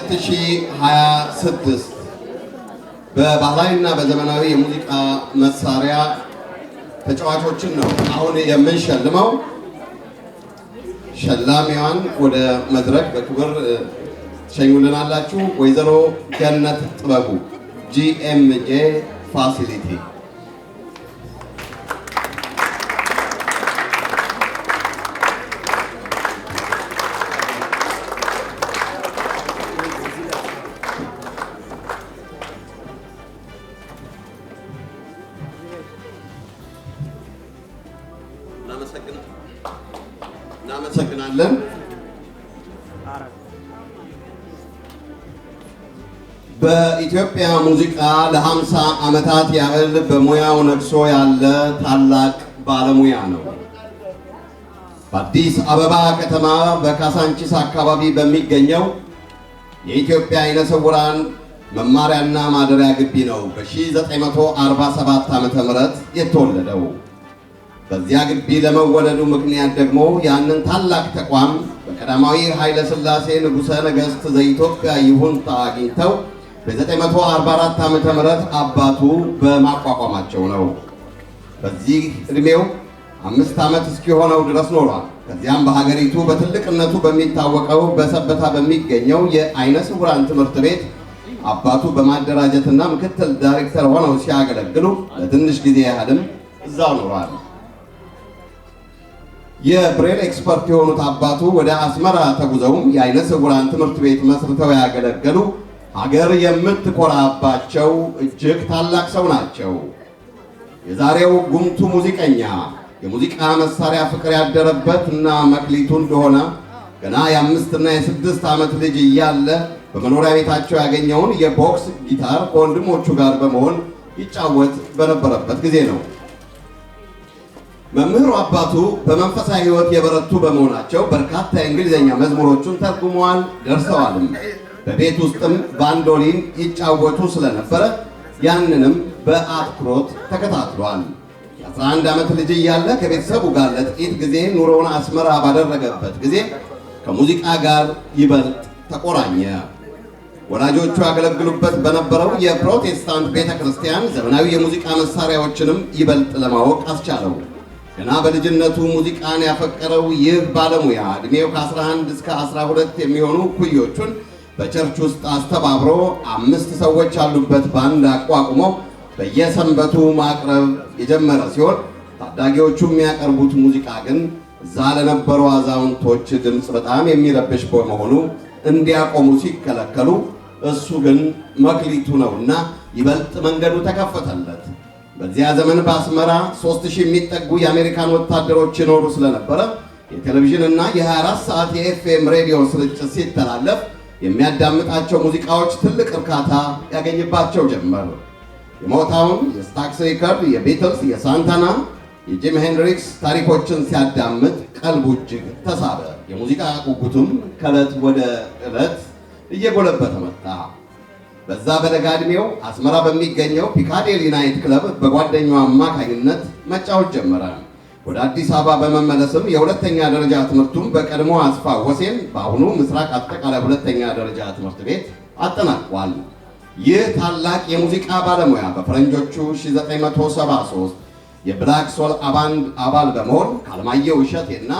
2026 በባህላዊና በዘመናዊ የሙዚቃ መሳሪያ ተጫዋቾችን ነው አሁን የምንሸልመው። ሸላሚዋን ወደ መድረክ በክብር ትሸኙልናላችሁ። ወይዘሮ ገነት ጥበቡ፣ GMJ Facility። እናመሰግናለን። በኢትዮጵያ ሙዚቃ ለ50 ዓመታት ያህል በሙያው ነግሶ ያለ ታላቅ ባለሙያ ነው። በአዲስ አበባ ከተማ በካሳንቺስ አካባቢ በሚገኘው የኢትዮጵያ ዓይነ ስውራን መማሪያና ማደሪያ ግቢ ነው በ1947 ዓ.ም የተወለደው። በዚያ ግቢ ለመወለዱ ምክንያት ደግሞ ያንን ታላቅ ተቋም በቀዳማዊ ኃይለ ሥላሴ ንጉሠ ነገሥት ዘኢትዮጵያ ይሁንታ አግኝተው በ944 ዓ.ም አባቱ በማቋቋማቸው ነው። በዚህ ዕድሜው 5 ዓመት እስኪሆነው ድረስ ኖሯል። ከዚያም በሀገሪቱ በትልቅነቱ በሚታወቀው በሰበታ በሚገኘው የዓይነ ስውራን ትምህርት ቤት አባቱ በማደራጀትና ምክትል ዳይሬክተር ሆነው ሲያገለግሉ ለትንሽ ጊዜ ያህልም እዛው ኖሯል። የብሬል expert የሆኑት አባቱ ወደ አስመራ ተጉዘውም የዓይነ ስውራን ትምህርት ቤት መስርተው ያገለገሉ፣ ሀገር የምትኮራባቸው እጅግ ታላቅ ሰው ናቸው። የዛሬው ጉምቱ ሙዚቀኛ የሙዚቃ መሳሪያ ፍቅር ያደረበት እና መክሊቱ እንደሆነ ገና የ5ና የ6 ዓመት ልጅ እያለ በመኖሪያ ቤታቸው ያገኘውን የ box ጊታር ከወንድሞቹ ጋር በመሆን ይጫወት በነበረበት ጊዜ ነው። መምህሩ አባቱ በመንፈሳዊ ሕይወት የበረቱ በመሆናቸው በርካታ የእንግሊዝኛ መዝሙሮቹን ተርጉመዋል፣ ደርሰዋልም። በቤት ውስጥም ቫንዶሊን ይጫወቱ ስለነበረ ያንንም በአትኩሮት ተከታትሏል። የ11 ዓመት ልጅ እያለ ከቤተሰቡ ጋር ለጥቂት ጊዜ ኑሮውን አስመራ ባደረገበት ጊዜ ከሙዚቃ ጋር ይበልጥ ተቆራኘ። ወላጆቹ ያገለግሉበት በነበረው የፕሮቴስታንት ቤተ ክርስቲያን ዘመናዊ የሙዚቃ መሳሪያዎችንም ይበልጥ ለማወቅ አስቻለው። ገና በልጅነቱ ሙዚቃን ያፈቀረው ይህ ባለሙያ ዕድሜው ከ11 እስከ 12 የሚሆኑ ኩዮቹን በ church ውስጥ አስተባብሮ አምስት ሰዎች ያሉበት ባንድ አቋቁሞ በየሰንበቱ ማቅረብ የጀመረ ሲሆን፣ ታዳጊዎቹ የሚያቀርቡት ሙዚቃ ግን እዛ ለነበሩ አዛውንቶች ድምፅ በጣም የሚረብሽ በመሆኑ እንዲያቆሙ ሲከለከሉ፣ እሱ ግን መክሊቱ ነውና ይበልጥ መንገዱ ተከፈተለት። በዚያ ዘመን በአስመራ 3000 የሚጠጉ የአሜሪካን ወታደሮች ይኖሩ ስለነበረ የቴሌቪዥን እና የ24 ሰዓት የኤፍኤም ሬዲዮ ስርጭት ሲተላለፍ የሚያዳምጣቸው ሙዚቃዎች ትልቅ እርካታ ያገኝባቸው ጀመር። የሞታውን፣ የስታክስ ሪከርድ፣ የቢትልስ፣ የሳንታና፣ የጂም ሄንድሪክስ ታሪኮችን ሲያዳምጥ ቀልቡ እጅግ ተሳበ። የሙዚቃ ጉጉቱም ከዕለት ወደ ዕለት እየጎለበተ መጣ። በዛ በለጋ ዕድሜው አስመራ በሚገኘው ፒካዴሊ night club በጓደኛው አማካኝነት መጫወት ጀመረ። ወደ አዲስ አበባ በመመለስም የሁለተኛ ደረጃ ትምህርቱን በቀድሞ አስፋ ወሴን፣ በአሁኑ ምስራቅ አጠቃላይ ሁለተኛ ደረጃ ትምህርት ቤት አጠናቋል። ይህ ታላቅ የሙዚቃ ባለሙያ በፈረንጆቹ 1973 የ Black Soul ባንድ አባል በመሆን ከአለማየሁ እሸቴና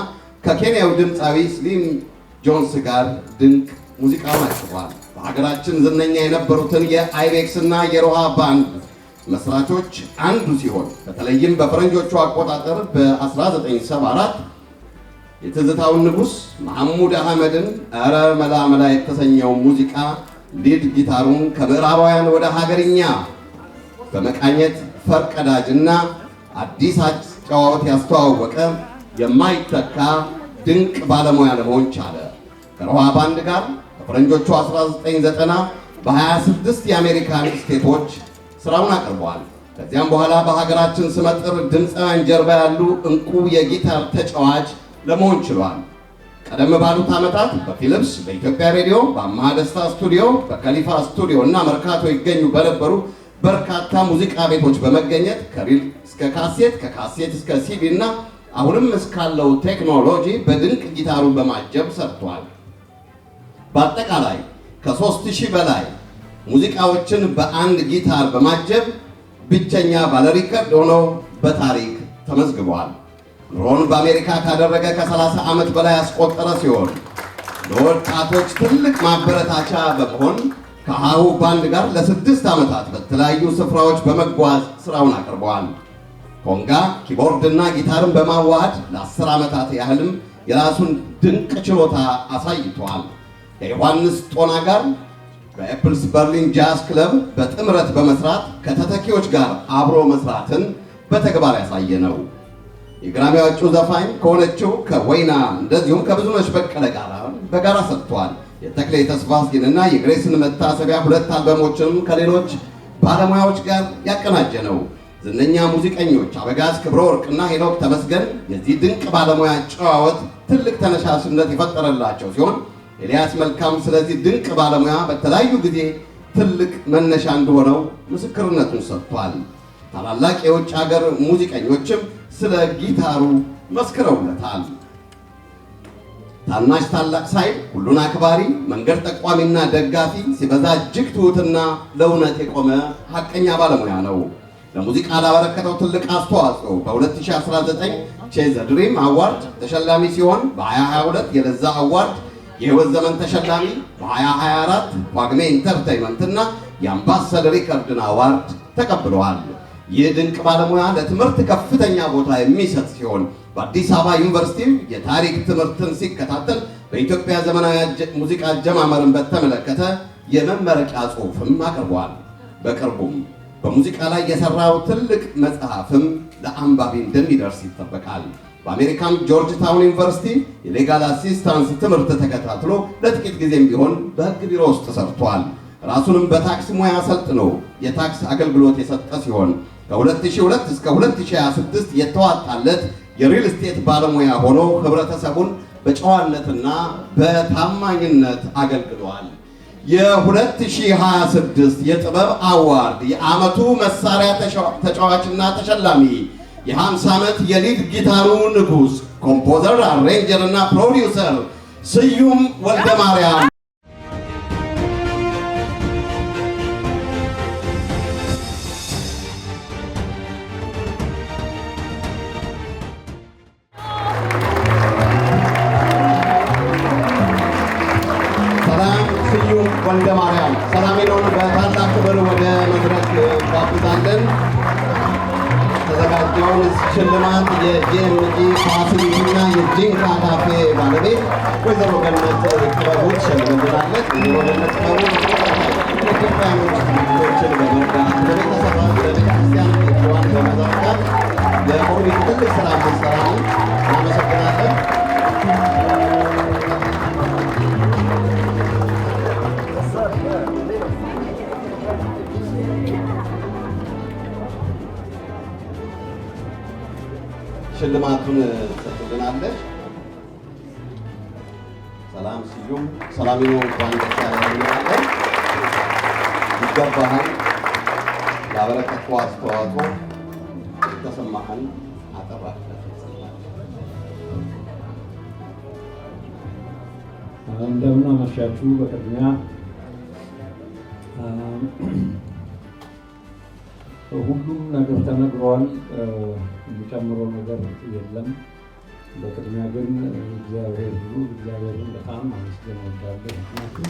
ከኬንያው ድምፃዊ ስሊም ጆንስ ጋር ድንቅ ሙዚቃውን አቅርቧል። በሀገራችን ዝነኛ የነበሩትን የአይቤክስ እና የሮሃ ባንድ መስራቾች አንዱ ሲሆን፣ በተለይም በፈረንጆቹ አቆጣጠር በ1974 የትዝታውን ንጉሥ መሐሙድ አህመድን ኧረ መላ መላ የተሰኘው ሙዚቃ lead ጊታሩን ከምዕራባውያን ወደ ሀገርኛ በመቃኘት ፈርቀዳጅና አዲስ አጨዋወት ያስተዋወቀ የማይተካ ድንቅ ባለሙያ ለመሆን ቻለ። ከሮሃ ባንድ ጋር በፈረንጆቹ 1990 በ26 የአሜሪካን ስቴቶች ስራውን አቅርበዋል። ከዚያም በኋላ በሀገራችን ስመጥር ድምፃውያን ጀርባ ያሉ እንቁ የጊታር ተጫዋች ለመሆን ችሏል። ቀደም ባሉት ዓመታት በፊሊፕስ፣ በኢትዮጵያ ሬዲዮ፣ በአማሃ ደስታ ስቱዲዮ፣ በከሊፋ ስቱዲዮ እና መርካቶ ይገኙ በነበሩ በርካታ ሙዚቃ ቤቶች በመገኘት ከ reel እስከ ካሴት፣ ከካሴት እስከ ሲዲ እና አሁንም እስካለው ቴክኖሎጂ በድንቅ ጊታሩን በማጀብ ሰርቷል። በአጠቃላይ ከ ከ3000 በላይ ሙዚቃዎችን በአንድ ጊታር በማጀብ ብቸኛ ባለሪከርድ ሆኖ በታሪክ ተመዝግቧል። ኑሮን በአሜሪካ ካደረገ ከ30 ዓመት በላይ ያስቆጠረ ሲሆን ለወጣቶች ትልቅ ማበረታቻ በመሆን ከሃሁ ባንድ ጋር ለ6 ዓመታት በተለያዩ ስፍራዎች በመጓዝ ስራውን አቅርበዋል። ኮንጋ፣ ኪቦርድ እና ጊታርን በማዋሃድ ለ10 ዓመታት ያህልም የራሱን ድንቅ ችሎታ አሳይቷል። ከዮሐንስ ጦና ጋር በኤፕልስ በርሊን ጃዝ ክለብ በጥምረት በመስራት ከተተኪዎች ጋር አብሮ መስራትን በተግባር ያሳየ ነው። የግራሚ እጩ ዘፋኝ ከሆነችው ከወይና እንደዚሁም ከብዙነሽ በቀለ ጋር በጋራ ሰርተዋል። የተክሌ ተስፋዝጊንና የግሬስን መታሰቢያ ሁለት አልበሞችንም ከሌሎች ባለሙያዎች ጋር ያቀናጀ ነው። ዝነኛ ሙዚቀኞች አበጋዝ ክብረ ወርቅና ሄኖክ ተመስገን የዚህ ድንቅ ባለሙያ ጨዋወት ትልቅ ተነሳሽነት የፈጠረላቸው ሲሆን፣ ኤልያስ መልካም ስለዚህ ድንቅ ባለሙያ በተለያዩ ጊዜ ትልቅ መነሻ እንደሆነው ምስክርነቱን ሰጥቷል። ታላላቅ የውጭ ሀገር ሙዚቀኞችም ስለ ጊታሩ መስክረውለታል። ታናሽ ታላቅ ሳይል ሁሉን አክባሪ፣ መንገድ ጠቋሚና ደጋፊ፣ ሲበዛ እጅግ ትሁትና ለእውነት የቆመ ሀቀኛ ባለሙያ ነው። ለሙዚቃ ላበረከተው ትልቅ አስተዋጽኦ በ2019 Chase the Dream Award ተሸላሚ ሲሆን፣ በ2022 የለዛ Award የህይወት ዘመን ተሸላሚ፣ በ2024 ጳጉሜ Entertainment እና የአምባሰል ሪከርድን award ተቀብለዋል። ይህ ድንቅ ባለሙያ ለትምህርት ከፍተኛ ቦታ የሚሰጥ ሲሆን፣ በአዲስ አበባ ዩኒቨርሲቲ የታሪክ ትምህርትን ሲከታተል በኢትዮጵያ ዘመናዊ ሙዚቃ አጀማመርን በተመለከተ የመመረቂያ ጽሑፍም አቅርቧል። በቅርቡም በሙዚቃ ላይ የሰራው ትልቅ መጽሐፍም ለአንባቢ እንደሚደርስ ይጠበቃል። በአሜሪካን ጆርጅ ታውን ዩኒቨርሲቲ የ legal assistance ትምህርት ተከታትሎ ለጥቂት ጊዜም ቢሆን በሕግ ቢሮ ውስጥ ሰርቷል። ራሱንም በታክስ ሙያ አሰልጥኖ የታክስ አገልግሎት የሰጠ ሲሆን፣ ከ2002 እስከ 2026 የተዋጣለት የ real estate ባለሙያ ሆኖ ህብረተሰቡን በጨዋነትና በታማኝነት አገልግሏል። የ2026 የጥበብ award የዓመቱ መሳሪያ ተጫዋችና ተሸላሚ፣ የ50 ዓመት የ lead ጊታሩ ንጉሥ፣ composer፣ arranger እና ፕሮዲውሰር ስዩም ወልደ ማርያም። ሰላም ስዩም ወልደ ማርያም። ሰላሜኖን በታላቅ ክብር ወደ መድረክ ጋብዛለን። ተዘጋጀውን ሽልማት የጂኤምጂ facility እና የጂንካ ካፌ ባለቤት ወይዘሮ ገነት ጥበቡ ትሸልምልናለች። ወይዘሮ ገነት ጥበቡ ኢትዮጵያኖች ልጆችን በመርዳት፣ በቤተሰብ በቤተክርስቲያን እጇን በመዘርጋት ለ community ትልቅ ስራ የምትሰራ ነው። እናመሰግናለን። ሽልማቱን ትሰጥልናለች። ሰላም ስዩም፣ ሰላሚኖ እንኳን ደስ ያለህ እንላለን። ይገባሃል። ላበረከትከው አስተዋጽኦ የተሰማህን አጠር አድርገህ ትገልጽልናለህ። እንደምን አመሻችሁ። በቅድሚያ ሁሉም ነገር ተነግሯል። የሚጨምረው ነገር የለም። በቅድሚያ ግን እግዚአብሔር ሁሉ እግዚአብሔርን በጣም ማመስገን እወዳለሁ። ምክንያቱም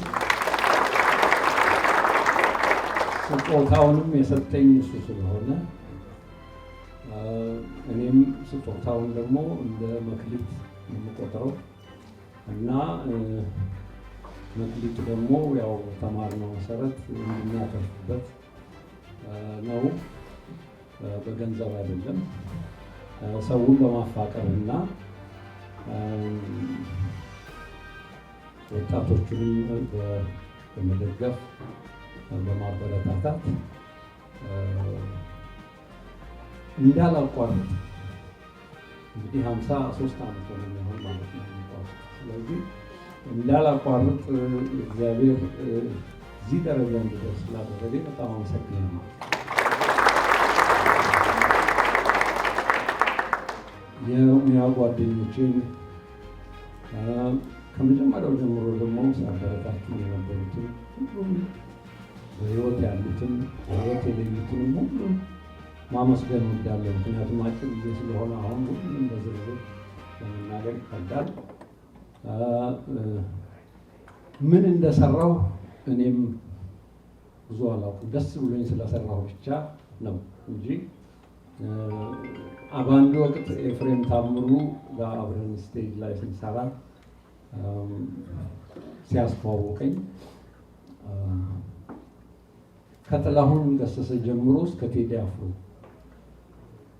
ስጦታውንም የሰጠኝ እሱ ስለሆነ፣ እኔም ስጦታውን ደግሞ እንደ መክሊት የምቆጥረው እና መክሊቱ ደግሞ ያው በተማርነው መሰረት እንድናተርፍበት ነው፣ በገንዘብ አይደለም። ሰውን በማፋቀር እና ወጣቶቹንም በመደገፍ፣ በማበረታታት እንዳላቋርጥ እንግዲህ 53 ዓመት ሆነ የሚሆን ማለት ነው። ስለዚህ እንዳላቋርጥ እግዚአብሔር እዚህ ደረጃ እንድደርስ ስላደረገኝ በጣም አመሰግናለሁ። የሙያ ጓደኞቼን፣ ከመጀመሪያው ጀምሮ ደግሞ ሲያበረታቱ የነበሩትን ሁሉንም ሁሉም በህይወት ያሉትን በህይወት የሌሉትንም ሁሉ ማመስገን እወዳለሁ። ምክንያቱም አጭር ጊዜ ስለሆነ አሁን ሁሉም በዝርዝር ለመናገር ይከብዳል። ምን እንደሰራሁ እኔም ብዙ አላውቅም። ደስ ብሎኝ ስለሰራሁ ብቻ ነው እንጂ በአንድ ወቅት ኤፍሬም ታምሩ ጋር አብረን stage ላይ ስንሰራ ሲያስተዋውቀኝ ከጥላሁን ገሰሰ ጀምሮ እስከ ቴዲ አፍሮ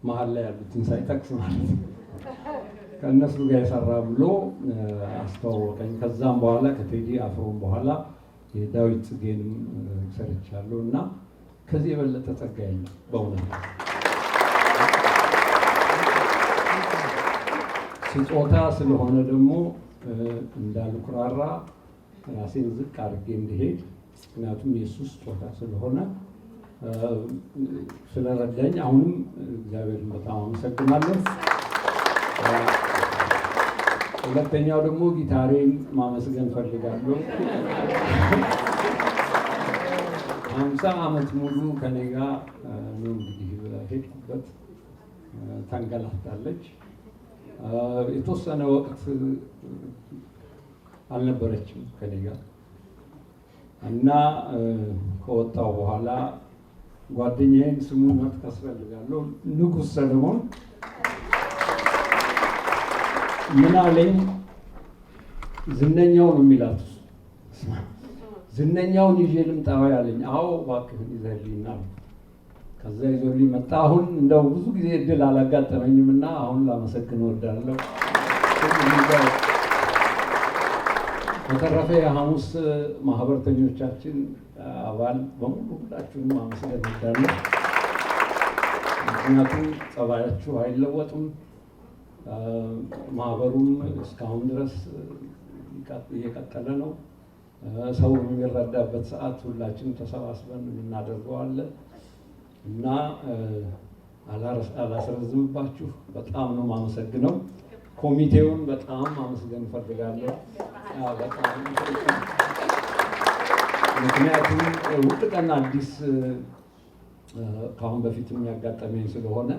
መሀል ላይ ያሉትን ሳይጠቅስ ማለት ነው ከእነሱ ጋር የሰራ ብሎ አስተዋወቀኝ። ከዛም በኋላ ከቴዲ አፍሮም በኋላ የዳዊት ጽጌንም ሰርቻለሁ እና ከዚህ የበለጠ ጸጋ የለም በእውነት። ስጦታ ስለሆነ ደግሞ እንዳልኩራራ ራሴን ዝቅ አድርጌ እንድሄድ፣ ምክንያቱም የእሱ ስጦታ ስለሆነ ስለረዳኝ አሁንም እግዚአብሔርን በጣም አመሰግናለሁ። ሁለተኛው ደግሞ ጊታሬን ማመስገን ፈልጋለሁ። 50 ዓመት ሙሉ ከኔ ጋር ነው እንግዲህ በሄድኩበት ታንገላታለች። የተወሰነ ወቅት አልነበረችም ከኔ ጋር እና ከወጣው በኋላ ጓደኛዬን ስሙን መጥቀስ ፈልጋለሁ፣ ንጉስ ሰለሞን ምን አለኝ፣ ዝነኛውን የሚላት ዝነኛውን ይዤ ልምጣ ወይ አለኝ። አዎ እባክህን ይዘህልኝ ና። ከዛ ይዞልኝ መጣ። አሁን እንደው ብዙ ጊዜ እድል አላጋጠመኝም እና አሁን ላመሰግን እወዳለሁ። በተረፈ የሐሙስ ማህበርተኞቻችን አባል በሙሉ ሁላችሁንም ማመስገን እወዳለሁ። ምክንያቱም ጸባያችሁ አይለወጥም። ማህበሩም እስካሁን ድረስ እየቀጠለ ነው። ሰው የሚረዳበት ሰዓት ሁላችንም ተሰባስበን እናደርገዋለን እና አላስረዝምባችሁ። በጣም ነው የማመሰግነው። ኮሚቴውን በጣም ማመስገን እፈልጋለሁ። በጣም ምክንያቱም ሁል ቀን አዲስ ከአሁን በፊት የሚያጋጠመኝ ስለሆነ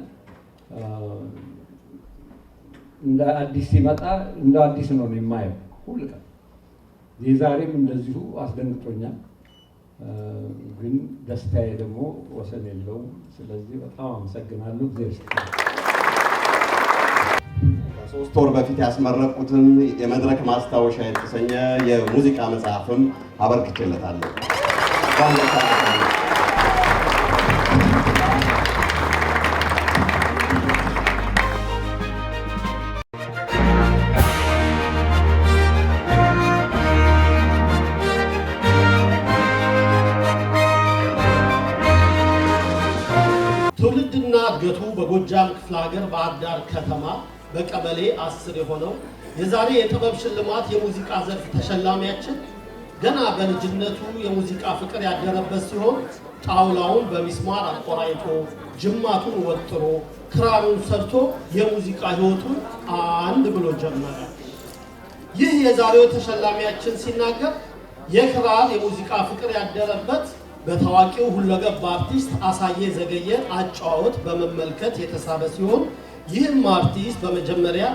እንደ አዲስ ሲመጣ እንደ አዲስ ነው የማየው ሁል ቀን። የዛሬም እንደዚሁ አስደንግጦኛል፣ ግን ደስታዬ ደግሞ ወሰን የለውም። ስለዚህ በጣም አመሰግናለሁ። እግዚአብሔር ይስጥልኝ። ከ3 ወር በፊት ያስመረቁትን የመድረክ ማስታወሻ የተሰኘ የሙዚቃ መጽሐፍም አበርክቼለታለሁ። ትውልድና እድገቱ በጎጃም ክፍለ ሀገር ባህር ዳር ከተማ በቀበሌ 10 የሆነው የዛሬ የጥበብ ሽልማት የሙዚቃ ዘርፍ ተሸላሚያችን ገና በልጅነቱ የሙዚቃ ፍቅር ያደረበት ሲሆን ጣውላውን በሚስማር አቆራኝቶ ጅማቱን ወጥሮ ክራሩን ሰርቶ የሙዚቃ ሕይወቱን አንድ ብሎ ጀመረ። ይህ የዛሬው ተሸላሚያችን ሲናገር የክራር የሙዚቃ ፍቅር ያደረበት በታዋቂው ሁለገብ አርቲስት አሳየ ዘገየ አጨዋወት በመመልከት የተሳበ ሲሆን ይህም አርቲስት በመጀመሪያ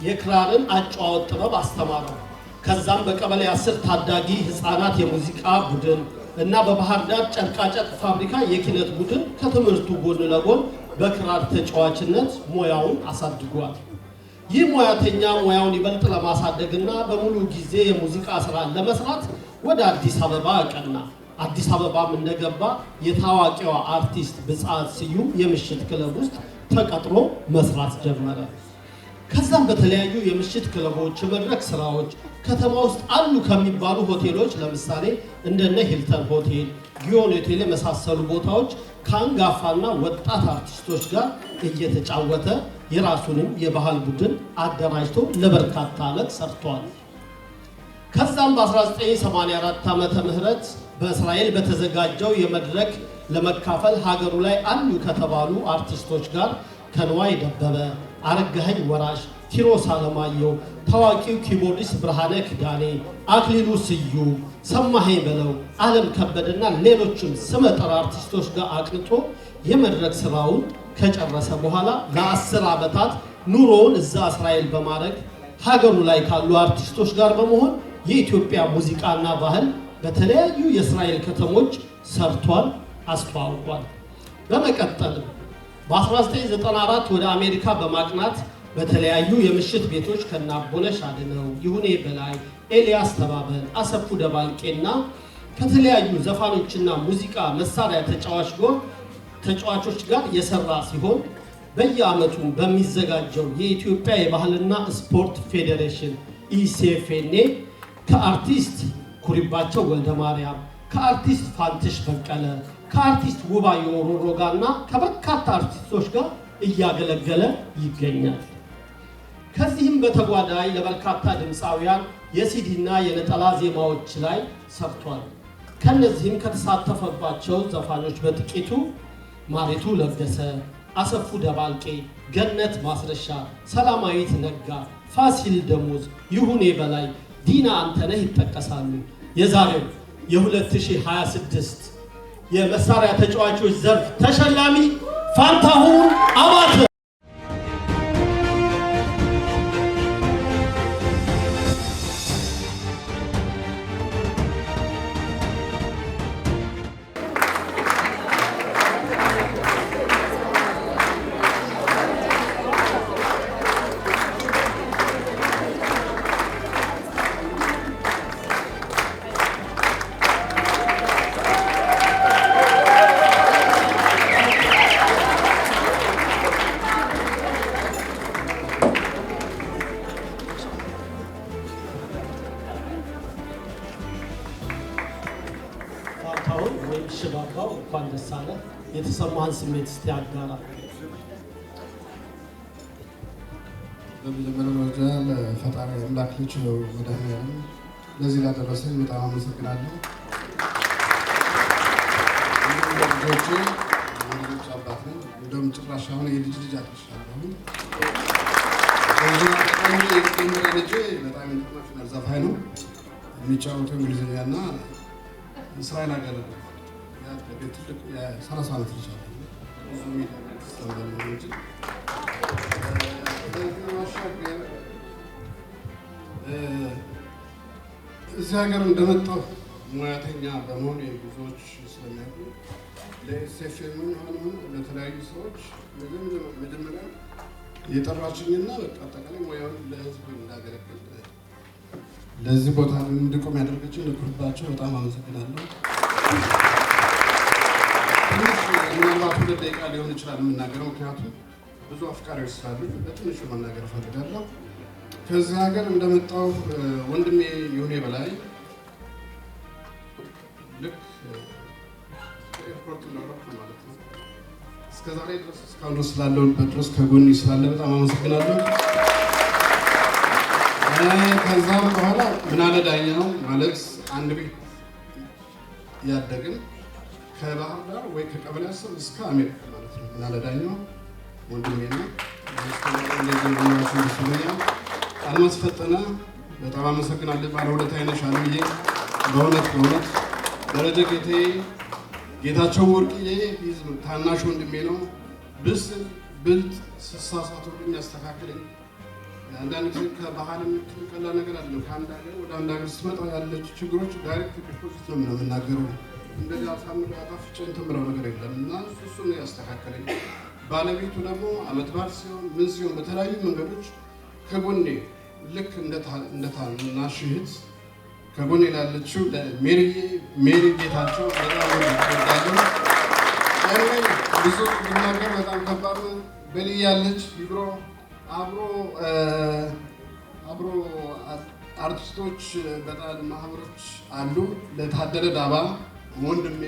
የክራርን አጨዋወት ጥበብ አስተማረው። ከዛም በቀበሌ 10 ታዳጊ ህፃናት የሙዚቃ ቡድን እና በባህር ዳር ጨርቃጨርቅ ፋብሪካ የኪነት ቡድን ከትምህርቱ ጎን ለጎን በክራር ተጫዋችነት ሙያውን አሳድጓል። ይህ ሙያተኛ ሙያውን ይበልጥ ለማሳደግና በሙሉ ጊዜ የሙዚቃ ስራን ለመስራት ወደ አዲስ አበባ አቀና። አዲስ አበባም እንደገባ የታዋቂዋ አርቲስት ብፅዓት ስዩም የምሽት ክለብ ውስጥ ተቀጥሮ መስራት ጀመረ። ከዛም በተለያዩ የምሽት ክለቦች፣ የመድረክ ስራዎች ከተማ ውስጥ አሉ ከሚባሉ ሆቴሎች ለምሳሌ እንደነ ሂልተን ሆቴል፣ ጊዮን ሆቴል የመሳሰሉ ቦታዎች ከአንጋፋና ወጣት አርቲስቶች ጋር እየተጫወተ የራሱንም የባህል ቡድን አደራጅቶ ለበርካታ ዓመት ሰርቷል። ከዛም በ1984 ዓመተ ምህረት በእስራኤል በተዘጋጀው የመድረክ ለመካፈል ሀገሩ ላይ አሉ ከተባሉ አርቲስቶች ጋር ከንዋይ ደበበ፣ አረጋኸኝ ወራሽ፣ ኪሮስ አለማየሁ፣ ታዋቂው keyboardist ብርሃነ ኪዳኔ፣ አክሊሉ ስዩም፣ ሰማኸኝ በለው፣ አለም ከበደና ሌሎችም ስመጥር አርቲስቶች ጋር አቅንቶ የመድረክ ስራውን ከጨረሰ በኋላ ለ10 ዓመታት ኑሮውን እዛ እስራኤል በማድረግ ሀገሩ ላይ ካሉ አርቲስቶች ጋር በመሆን የኢትዮጵያ ሙዚቃና ባህል በተለያዩ የእስራኤል ከተሞች ሰርቷል፣ አስተዋውቋል። በመቀጠልም በ1994 ወደ አሜሪካ በማቅናት በተለያዩ የምሽት ቤቶች ከነ አቦነሽ አድነው፣ ይሁኔ በላይ፣ ኤልያስ ተባበል፣ አሰፉ ደባልቄና ከተለያዩ ዘፋኞችና ሙዚቃ መሳሪያ ተጫዋቾች ጋር የሰራ ሲሆን በየዓመቱ በሚዘጋጀው የኢትዮጵያ የባህልና ስፖርት ፌዴሬሽን ECFNA ከአርቲስት ኩሪባቸው ወልደ ማርያም፣ ከአርቲስት ፋንትሽ በቀለ፣ ከአርቲስት ውባየሁ ሮሮ ጋርና ከበርካታ አርቲስቶች ጋር እያገለገለ ይገኛል። ከዚህም በተጓዳኝ ለበርካታ ድምፃውያን የሲዲና የነጠላ ዜማዎች ላይ ሰርቷል። ከነዚህም ከተሳተፈባቸው ዘፋኞች በጥቂቱ ማሪቱ ለገሰ፣ አሰፉ ደባልቄ፣ ገነት ማስረሻ፣ ሰላማዊት ነጋ፣ ፋሲል ደሞዝ፣ ይሁኔ በላይ፣ ዲና አንተነህ ይጠቀሳሉ። የዛሬው የ2026 የመሳሪያ ተጫዋቾች ዘርፍ ተሸላሚ ፋንታሁን አባተ። ፋንታሁን ወይም ሽባባው፣ እንኳን ደስ አለህ። የተሰማህን ስሜት እስቲ አጋራ። በመጀመሪያ ደረጃ ለፈጣሪ አምላክ ልጅ መድኃኒዓለም ለዚህ ላደረሰኝ በጣም አመሰግናለሁ። እንዲሁም ለልጆቼ፣ የልጆች አባት ነኝ። እንደውም ጭራሽ አሁን የልጅ ልጅ አድርሻለሁ። በዚህ አጋጣሚ የመጀመሪያ ልጄ በጣም international ዘፋኝ ነው። የሚጫወተው እንግሊዝኛ እና እስራኤል ሀገር ያደገ ትልቅ የ30 ዓመት ልጅ አለ። ብዙ ሚዲያ ስለማለ ነው እንጂ። ከዚህ ባሻገር እዚህ ሀገር እንደመጣሁ ሙያተኛ በመሆን ብዙዎች ስለሚያውቁ ለ ESFNA ም ሆነ ለተለያዩ ሰዎች መጀመሪያ የጠራችኝና በቃ አጠቃላይ ሙያውን ለሕዝብ እንዳገለግል ለዚህ ቦታ እንድቆም ያደረገችኝ ለኩርባቸው በጣም አመሰግናለሁ። ትንሽ ምናልባት 2 ደቂቃ ሊሆን ይችላል የምናገረው፣ ምክንያቱም ብዙ አፍቃሪዎች ስላሉ በትንሹ መናገር እፈልጋለሁ። ከዚህ ሀገር እንደመጣሁ ወንድሜ ይሁኔ በላይ ልክ ኤርፖርት እንደወረድኩ ማለት ነው፣ እስከ ዛሬ ድረስ እስካሁን ድረስ ስላለሁበት ድረስ ከጎኔ ስላለ በጣም አመሰግናለሁ። ከዛም በኋላ ምናለ ዳኛው ማለት አንድ ቤት ያደግን ከባህር ዳር ወይ ከቀበሌ 10 እስከ አሜሪካ ማለት ነው። ምናለ ዳኛው ወንድሜ ነው። እንደዚህ ብሎኛል። አልማዝ ፈጠነ በጣም አመሰግናለሁ። ባለውለታዬ ነሽ አልምዬ፣ በእውነት በእውነት። ደረጀ ጌቴ፣ ጌታቸው ወርቅዬ ታናሽ ወንድሜ ነው። ብስል፣ ብልጥ፣ ስሳሳት ሁሉ የሚያስተካክለኝ። አንዳንድ ጊዜ ከባህልም ቀላል ነገር አይደለም። ከአንድ ሀገር ወደ አንድ ሀገር ስትመጣ ያለች ችግሮች direct deposit ነው የምናገረው። እንደዚህ አሳምሬ አጣፍጬ እንትን ብለው ነገር የለም እና እሱ ነው ያስተካከለኝ። ባለቤቱ ደግሞ አመት በዓል ሲሆን ምን ሲሆን በተለያዩ መንገዶች ከጎኔ ልክ እንደ ታናሽ እህት ከጎኔ ላለችው ሜሪዬ፣ ሜሪ ጌታቸው በጣም እወዳለሁ። Anyway፣ ብዙ ብናገር በጣም ከባድ ነው። በልይ ያለች ይብሮ አብሮ አርቲስቶች በጣም ማህበሮች አሉ። ለታደለ ዳባ ወንድሜ፣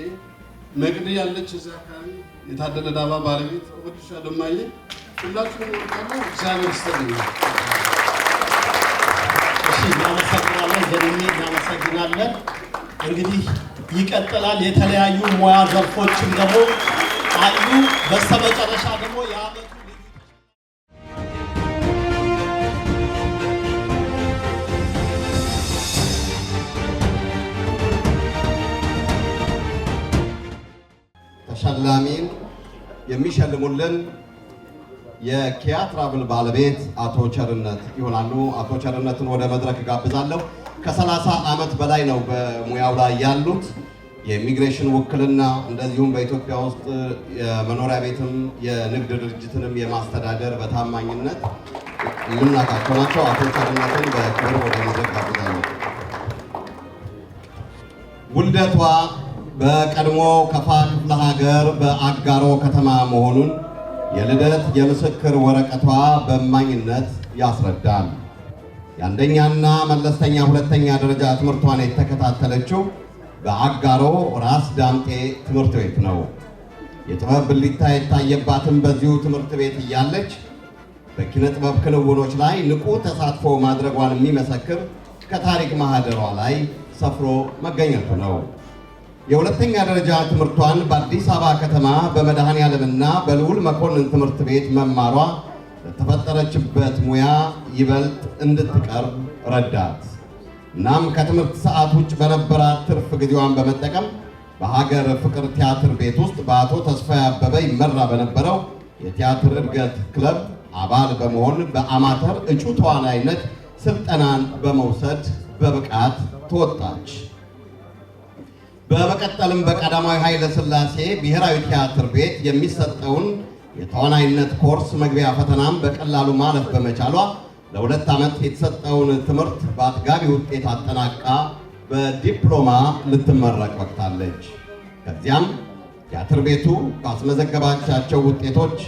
መቅዲ ያለች እዚህ አካባቢ የታደለ ዳባ ባለቤት፣ እወድሻለሁ እማዬ። ሁላችሁንም እወዳለሁ። እግዚአብሔር ይስጥልኝ። እሺ፣ እናመሰግናለን ዘንዬ፣ እናመሰግናለን። እንግዲህ ይቀጥላል። የተለያዩ ሙያ ዘርፎችም ደግሞ አሉ። በስተመጨረሻ ደግሞ የዓመቱ ልዩ ተሸላሚን የሚሸልሙልን የኪያ ትራቭል ባለቤት አቶ ቸርነት ይሆናሉ። አቶ ቸርነትን ወደ መድረክ ጋብዛለሁ። ከ30 ዓመት በላይ ነው በሙያው ላይ ያሉት። የኢሚግሬሽን ውክልና እንደዚሁም በኢትዮጵያ ውስጥ የመኖሪያ ቤትም የንግድ ድርጅትንም የማስተዳደር በታማኝነት የምናውቃቸው ናቸው። አቶ ቸርነትን በክብር ወደ መድረክ ጋብዛለሁ። ውልደቷ በቀድሞ ከፋ ክፍለ ሀገር በአጋሮ ከተማ መሆኑን የልደት የምስክር ወረቀቷ በእማኝነት ያስረዳል። የአንደኛና መለስተኛ ሁለተኛ ደረጃ ትምህርቷን የተከታተለችው በአጋሮ ራስ ዳምጤ ትምህርት ቤት ነው። የጥበብ ብልጭታ የታየባትም በዚሁ ትምህርት ቤት እያለች በኪነ ጥበብ ክንውኖች ላይ ንቁ ተሳትፎ ማድረጓን የሚመሰክር ከታሪክ ማህደሯ ላይ ሰፍሮ መገኘቱ ነው። የሁለተኛ ደረጃ ትምህርቷን በአዲስ አበባ ከተማ በመድኃኔ ዓለምና በልዑል መኮንን ትምህርት ቤት መማሯ ለተፈጠረችበት ሙያ ይበልጥ እንድትቀርብ ረዳት። እናም ከትምህርት ሰዓት ውጭ በነበራት ትርፍ ጊዜዋን በመጠቀም በሀገር ፍቅር ቲያትር ቤት ውስጥ በአቶ ተስፋዬ አበበ ይመራ በነበረው የቲያትር እድገት ክለብ አባል በመሆን በአማተር እጩ ተዋናይነት ስልጠናን በመውሰድ በብቃት ተወጣች። በመቀጠልም በቀዳማዊ ኃይለ ሥላሴ ብሔራዊ ቲያትር ቤት የሚሰጠውን የተዋናይነት ኮርስ መግቢያ ፈተናም በቀላሉ ማለፍ በመቻሏ ለ2 ዓመት የተሰጠውን ትምህርት በአጥጋቢ ውጤት አጠናቃ በዲፕሎማ ልትመረቅ በቅታለች። ከዚያም ቲያትር ቤቱ ባስመዘገባቻቸው ውጤቶች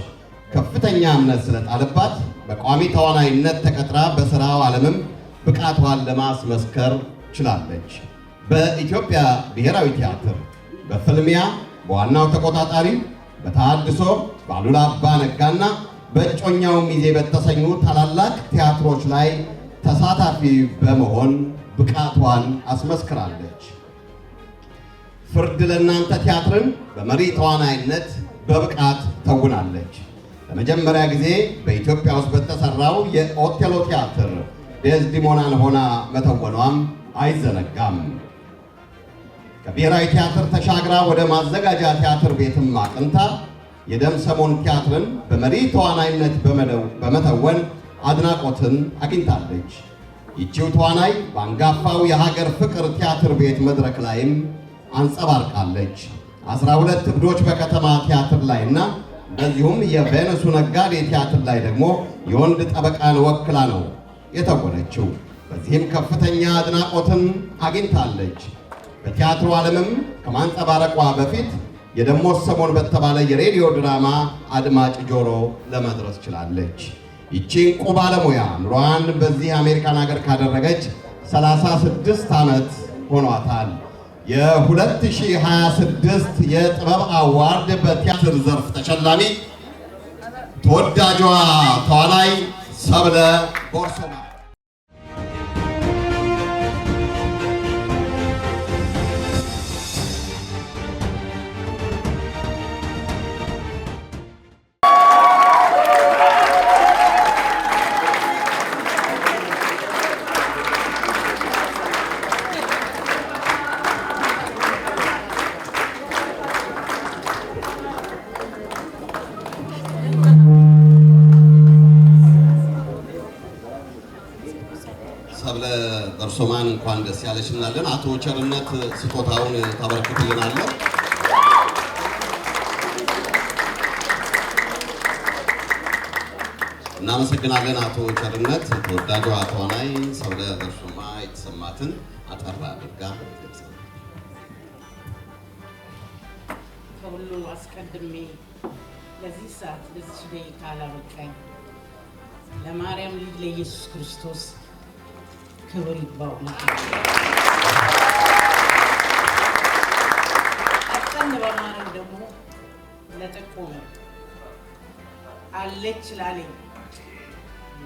ከፍተኛ እምነት ስለጣለባት በቋሚ ተዋናይነት ተቀጥራ በስራው ዓለምም ብቃቷን ለማስመስከር ችላለች። በኢትዮጵያ ብሔራዊ ቲያትር በፍልሚያ፣ በዋናው ተቆጣጣሪ፣ በተሃድሶ፣ በአሉላ አባ ነጋና በእጮኛው ሚዜ በተሰኙ ታላላቅ ቲያትሮች ላይ ተሳታፊ በመሆን ብቃቷን አስመስክራለች። ፍርድ ለእናንተ ቲያትርን በመሪ ተዋናይነት በብቃት ተውናለች። ለመጀመሪያ ጊዜ በኢትዮጵያ ውስጥ በተሰራው የኦቴሎ ቲያትር ዴዝዲሞናን ሆና መተወኗም አይዘነጋም። ከብሔራዊ ቲያትር ተሻግራ ወደ ማዘጋጃ ቲያትር ቤትም አቅንታ የደም ሰሞን ቲያትርን በመሪ ተዋናይነት በመተወን አድናቆትን አግኝታለች። ይቺው ተዋናይ በአንጋፋው የሀገር ፍቅር ቲያትር ቤት መድረክ ላይም አንጸባርቃለች። 12 እብዶች በከተማ ቲያትር ላይ እና እንደዚሁም የቬነሱ ነጋዴ ቲያትር ላይ ደግሞ የወንድ ጠበቃን ወክላ ነው የተወነችው። በዚህም ከፍተኛ አድናቆትን አግኝታለች። በቲያትሩ ዓለምም ከማንጸባረቋ በፊት የደሞዝ ሰሞን በተባለ የሬዲዮ ድራማ አድማጭ ጆሮ ለመድረስ ችላለች። ይቺ እንቁ ባለሙያ ኑሯን በዚህ አሜሪካን ሀገር ካደረገች 36 ዓመት ሆኗታል። የ2026 የጥበብ award በቲያትር ዘርፍ ተሸላሚ ተወዳጇ ተዋናይ ሰብለ ቦርሶማ። ሰብለ በርሶማን እንኳን ደስ ያለሽ እንላለን። አቶ ቸርነት ስጦታውን ታበረክትልናለህ። እናመሰግናለን አቶ ቸርነት። ተወዳጇ ተዋናይ ሰብለ በርሶማ የተሰማትን አጠር አድርጋ ትገልጻለች። ከሁሉ አስቀድሜ ለዚህ ሰዓት ለዚህ ደቂቃ ላበቃኝ ለማርያም ልጅ ለኢየሱስ ክርስቶስ ክብር ይግባው። ቀጠል በማድረግ ደግሞ ለጠቆመ አለች ላለኝ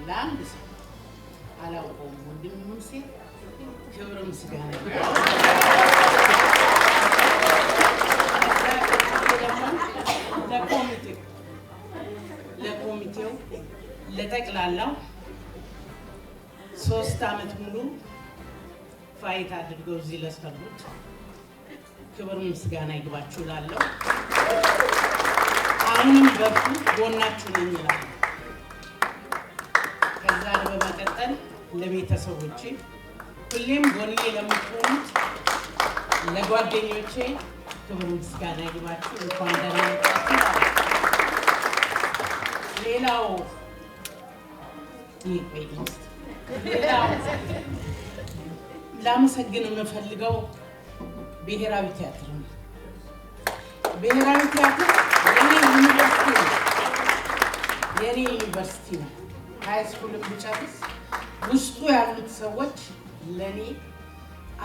ለአንድ ሰው፣ አላውቀውም፣ ወንድምም ሴት፣ ክብር ምስጋና ይግባው። ደግሞ ለኮሚቴው ለጠቅላላው 3 ዓመት ሙሉ fight አድርገው እዚህ ለሰሩት ክብር ምስጋና ይግባችሁ እላለሁ። አሁንም በርቱ፣ ጎናችሁ ነኝ እላለሁ። ከዛ በመቀጠል ለቤተሰቦቼ፣ ሁሌም ጎኔ ለምትሆኑት ለጓደኞቼ ክብር ምስጋና ይግባችሁ። እንኳን ደህና መጣችሁ። ሌላው ሌላው ላመሰግን የምፈልገው ብሔራዊ ቲያትር ነው። ብሔራዊ ቲያትር የኔ ዩኒቨርሲቲ ነው። የኔ ዩኒቨርሲቲ ነው። High school ን ብጨርስ ውስጡ ያሉት ሰዎች ለእኔ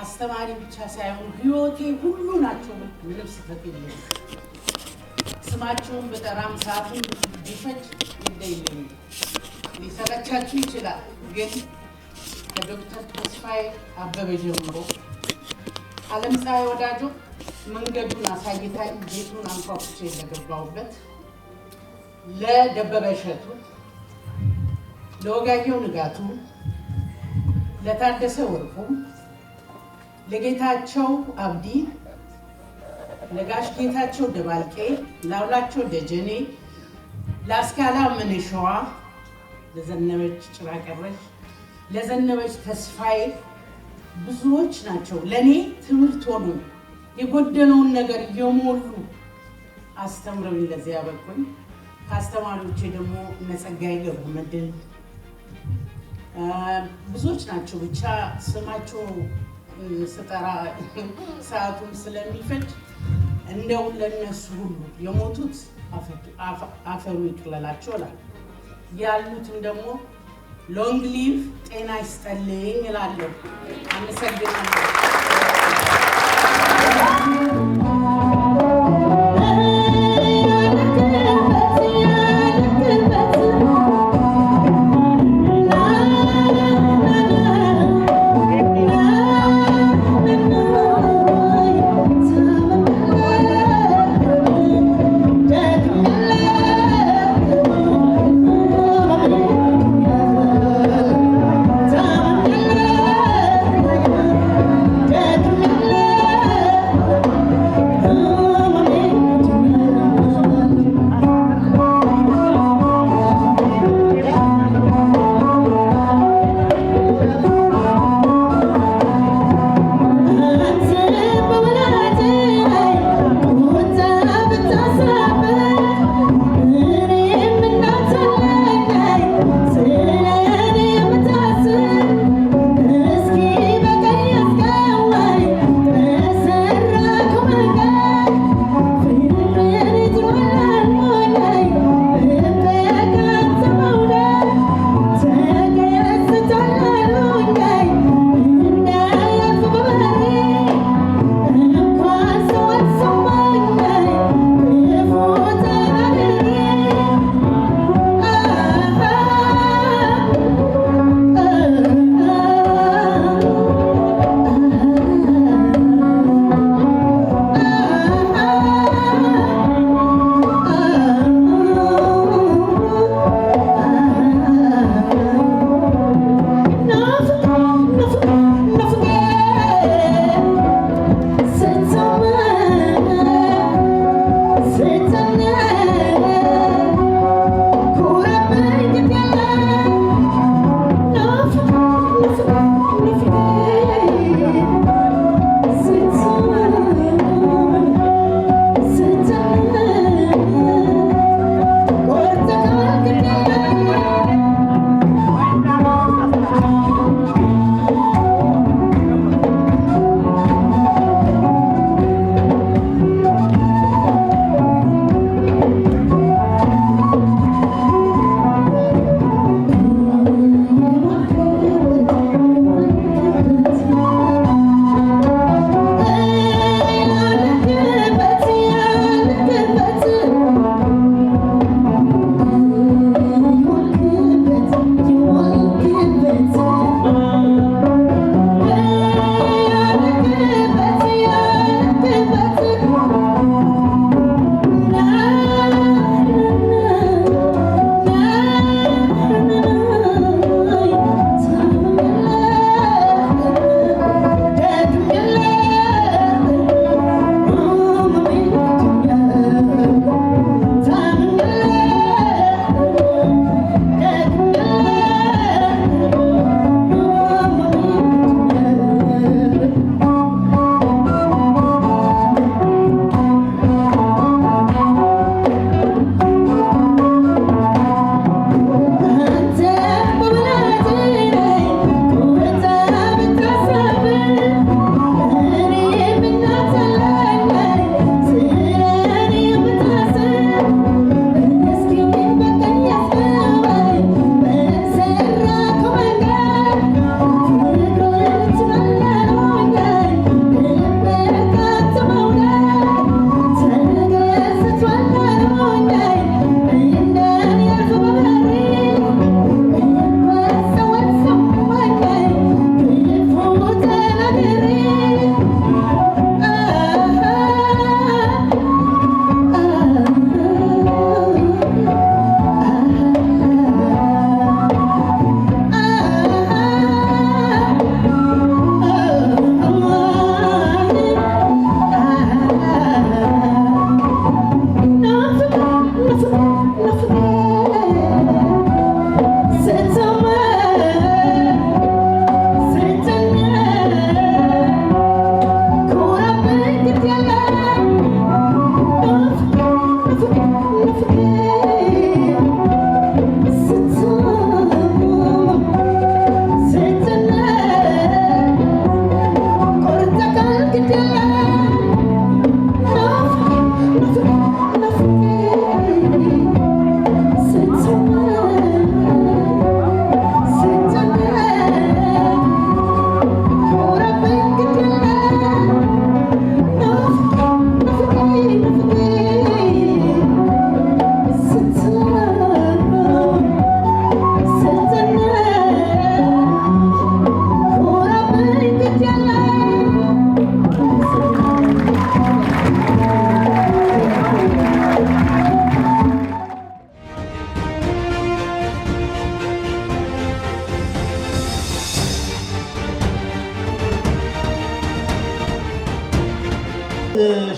አስተማሪ ብቻ ሳይሆኑ ህይወቴ ሁሉ ናቸው። ምንም ስህተት የለኝም። ስማቸውን ብጠራም ሰዓቱን ቢፈጅ ግድ የለኝም። ሊሰለቻችሁ ይችላል፣ ግን ከዶክተር ተስፋዬ አበበ ጀምሮ ዓለም ፀሐይ ወዳጆ መንገዱን አሳይታኝ ቤቱን አንኳኩቼ ለገባሁበት፣ ለደበበ እሸቱ፣ ለወጋየሁ ንጋቱ፣ ለታደሰ ወርቁ፣ ለጌታቸው አብዲ፣ ለጋሽ ጌታቸው ደባልቄ፣ ላውላቸው ደጀኔ፣ ለአስካላ ምንሸዋ፣ ለዘነበች ጭራቀረሽ፣ ለዘነበች ተስፋዬ ብዙዎች ናቸው። ለእኔ ትምህርት ሆኑ የጎደለውን ነገር እየሞሉ አስተምረውኝ ለዚህ ያበቁኝ። ከአስተማሪዎቼ ደግሞ እነ ጸጋዬ ገብረመድህን ብዙዎች ናቸው። ብቻ ስማቸው ስጠራ ሰዓቱን ስለሚፈጅ እንደው ለነሱ ሁሉ የሞቱት አፈሩ ይቅለላቸው እላለሁ። ያሉትም ደግሞ long live፣ ጤና ይስጠልኝ እላለሁ። አመሰግናለሁ።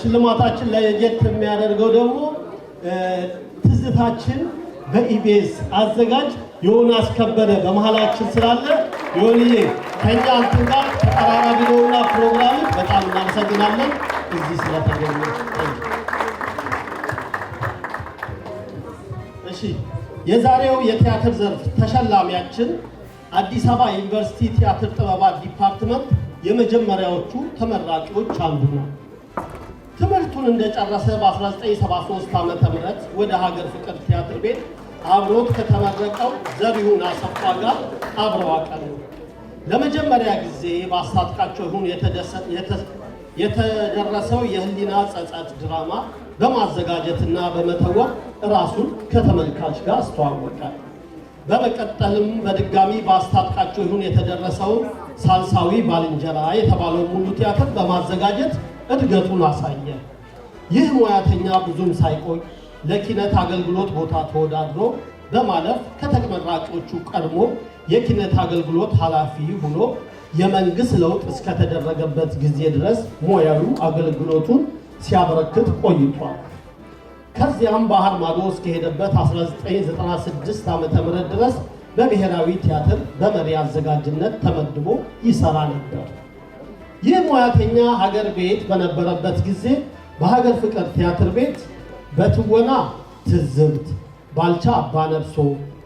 ሽልማታችን ለየት የሚያደርገው ደግሞ ትዝታችን በኢቢኤስ አዘጋጅ ዮናስ ከበደ በመሀላችን ስላለ፣ ዮኒዬ ከኛ እንትን ጋር ተቀራራቢ ነውና ፕሮግራሙ፣ በጣም እናመሰግናለን እዚህ ስለተገኘ። እሺ፣ የዛሬው የቲያትር ዘርፍ ተሸላሚያችን አዲስ አበባ ዩኒቨርሲቲ ቲያትር ጥበባት department የመጀመሪያዎቹ ተመራቂዎች አንዱ ነው። ትምህርቱን እንደጨረሰ በ1973 ዓ.ም. ወደ ሀገር ፍቅር ቲያትር ቤት አብሮት ከተመረቀው ዘሪሁን አሰፋ ጋር አብረው አቀኑ። ለመጀመሪያ ጊዜ በአስታጥቃቸው ይሁን የተደረሰው የህሊና ጸጸት ድራማ በማዘጋጀትና በመተወን ራሱን ከተመልካች ጋር አስተዋወቀ። በመቀጠልም በድጋሚ በአስታጥቃቸው ይሁን የተደረሰውን ሳልሳዊ ባልንጀራ የተባለው ሙሉ ቲያትር በማዘጋጀት እድገቱን አሳየ። ይህ ሙያተኛ ብዙም ሳይቆይ ለኪነት አገልግሎት ቦታ ተወዳድሮ በማለፍ ከተመራቂዎቹ ቀድሞ የኪነት አገልግሎት ኃላፊ ሆኖ የመንግስት ለውጥ እስከተደረገበት ጊዜ ድረስ ሙያዊ አገልግሎቱን ሲያበረክት ቆይቷል። ከዚያም ባህር ማዶ እስከሄደበት 1996 ዓ.ም. ድረስ በብሔራዊ ቲያትር በመሪ አዘጋጅነት ተመድቦ ይሰራ ነበር። ይህ ሙያተኛ ሀገር ቤት በነበረበት ጊዜ በሀገር ፍቅር ቲያትር ቤት በትወና ትዝብት፣ ባልቻ አባነፍሶ፣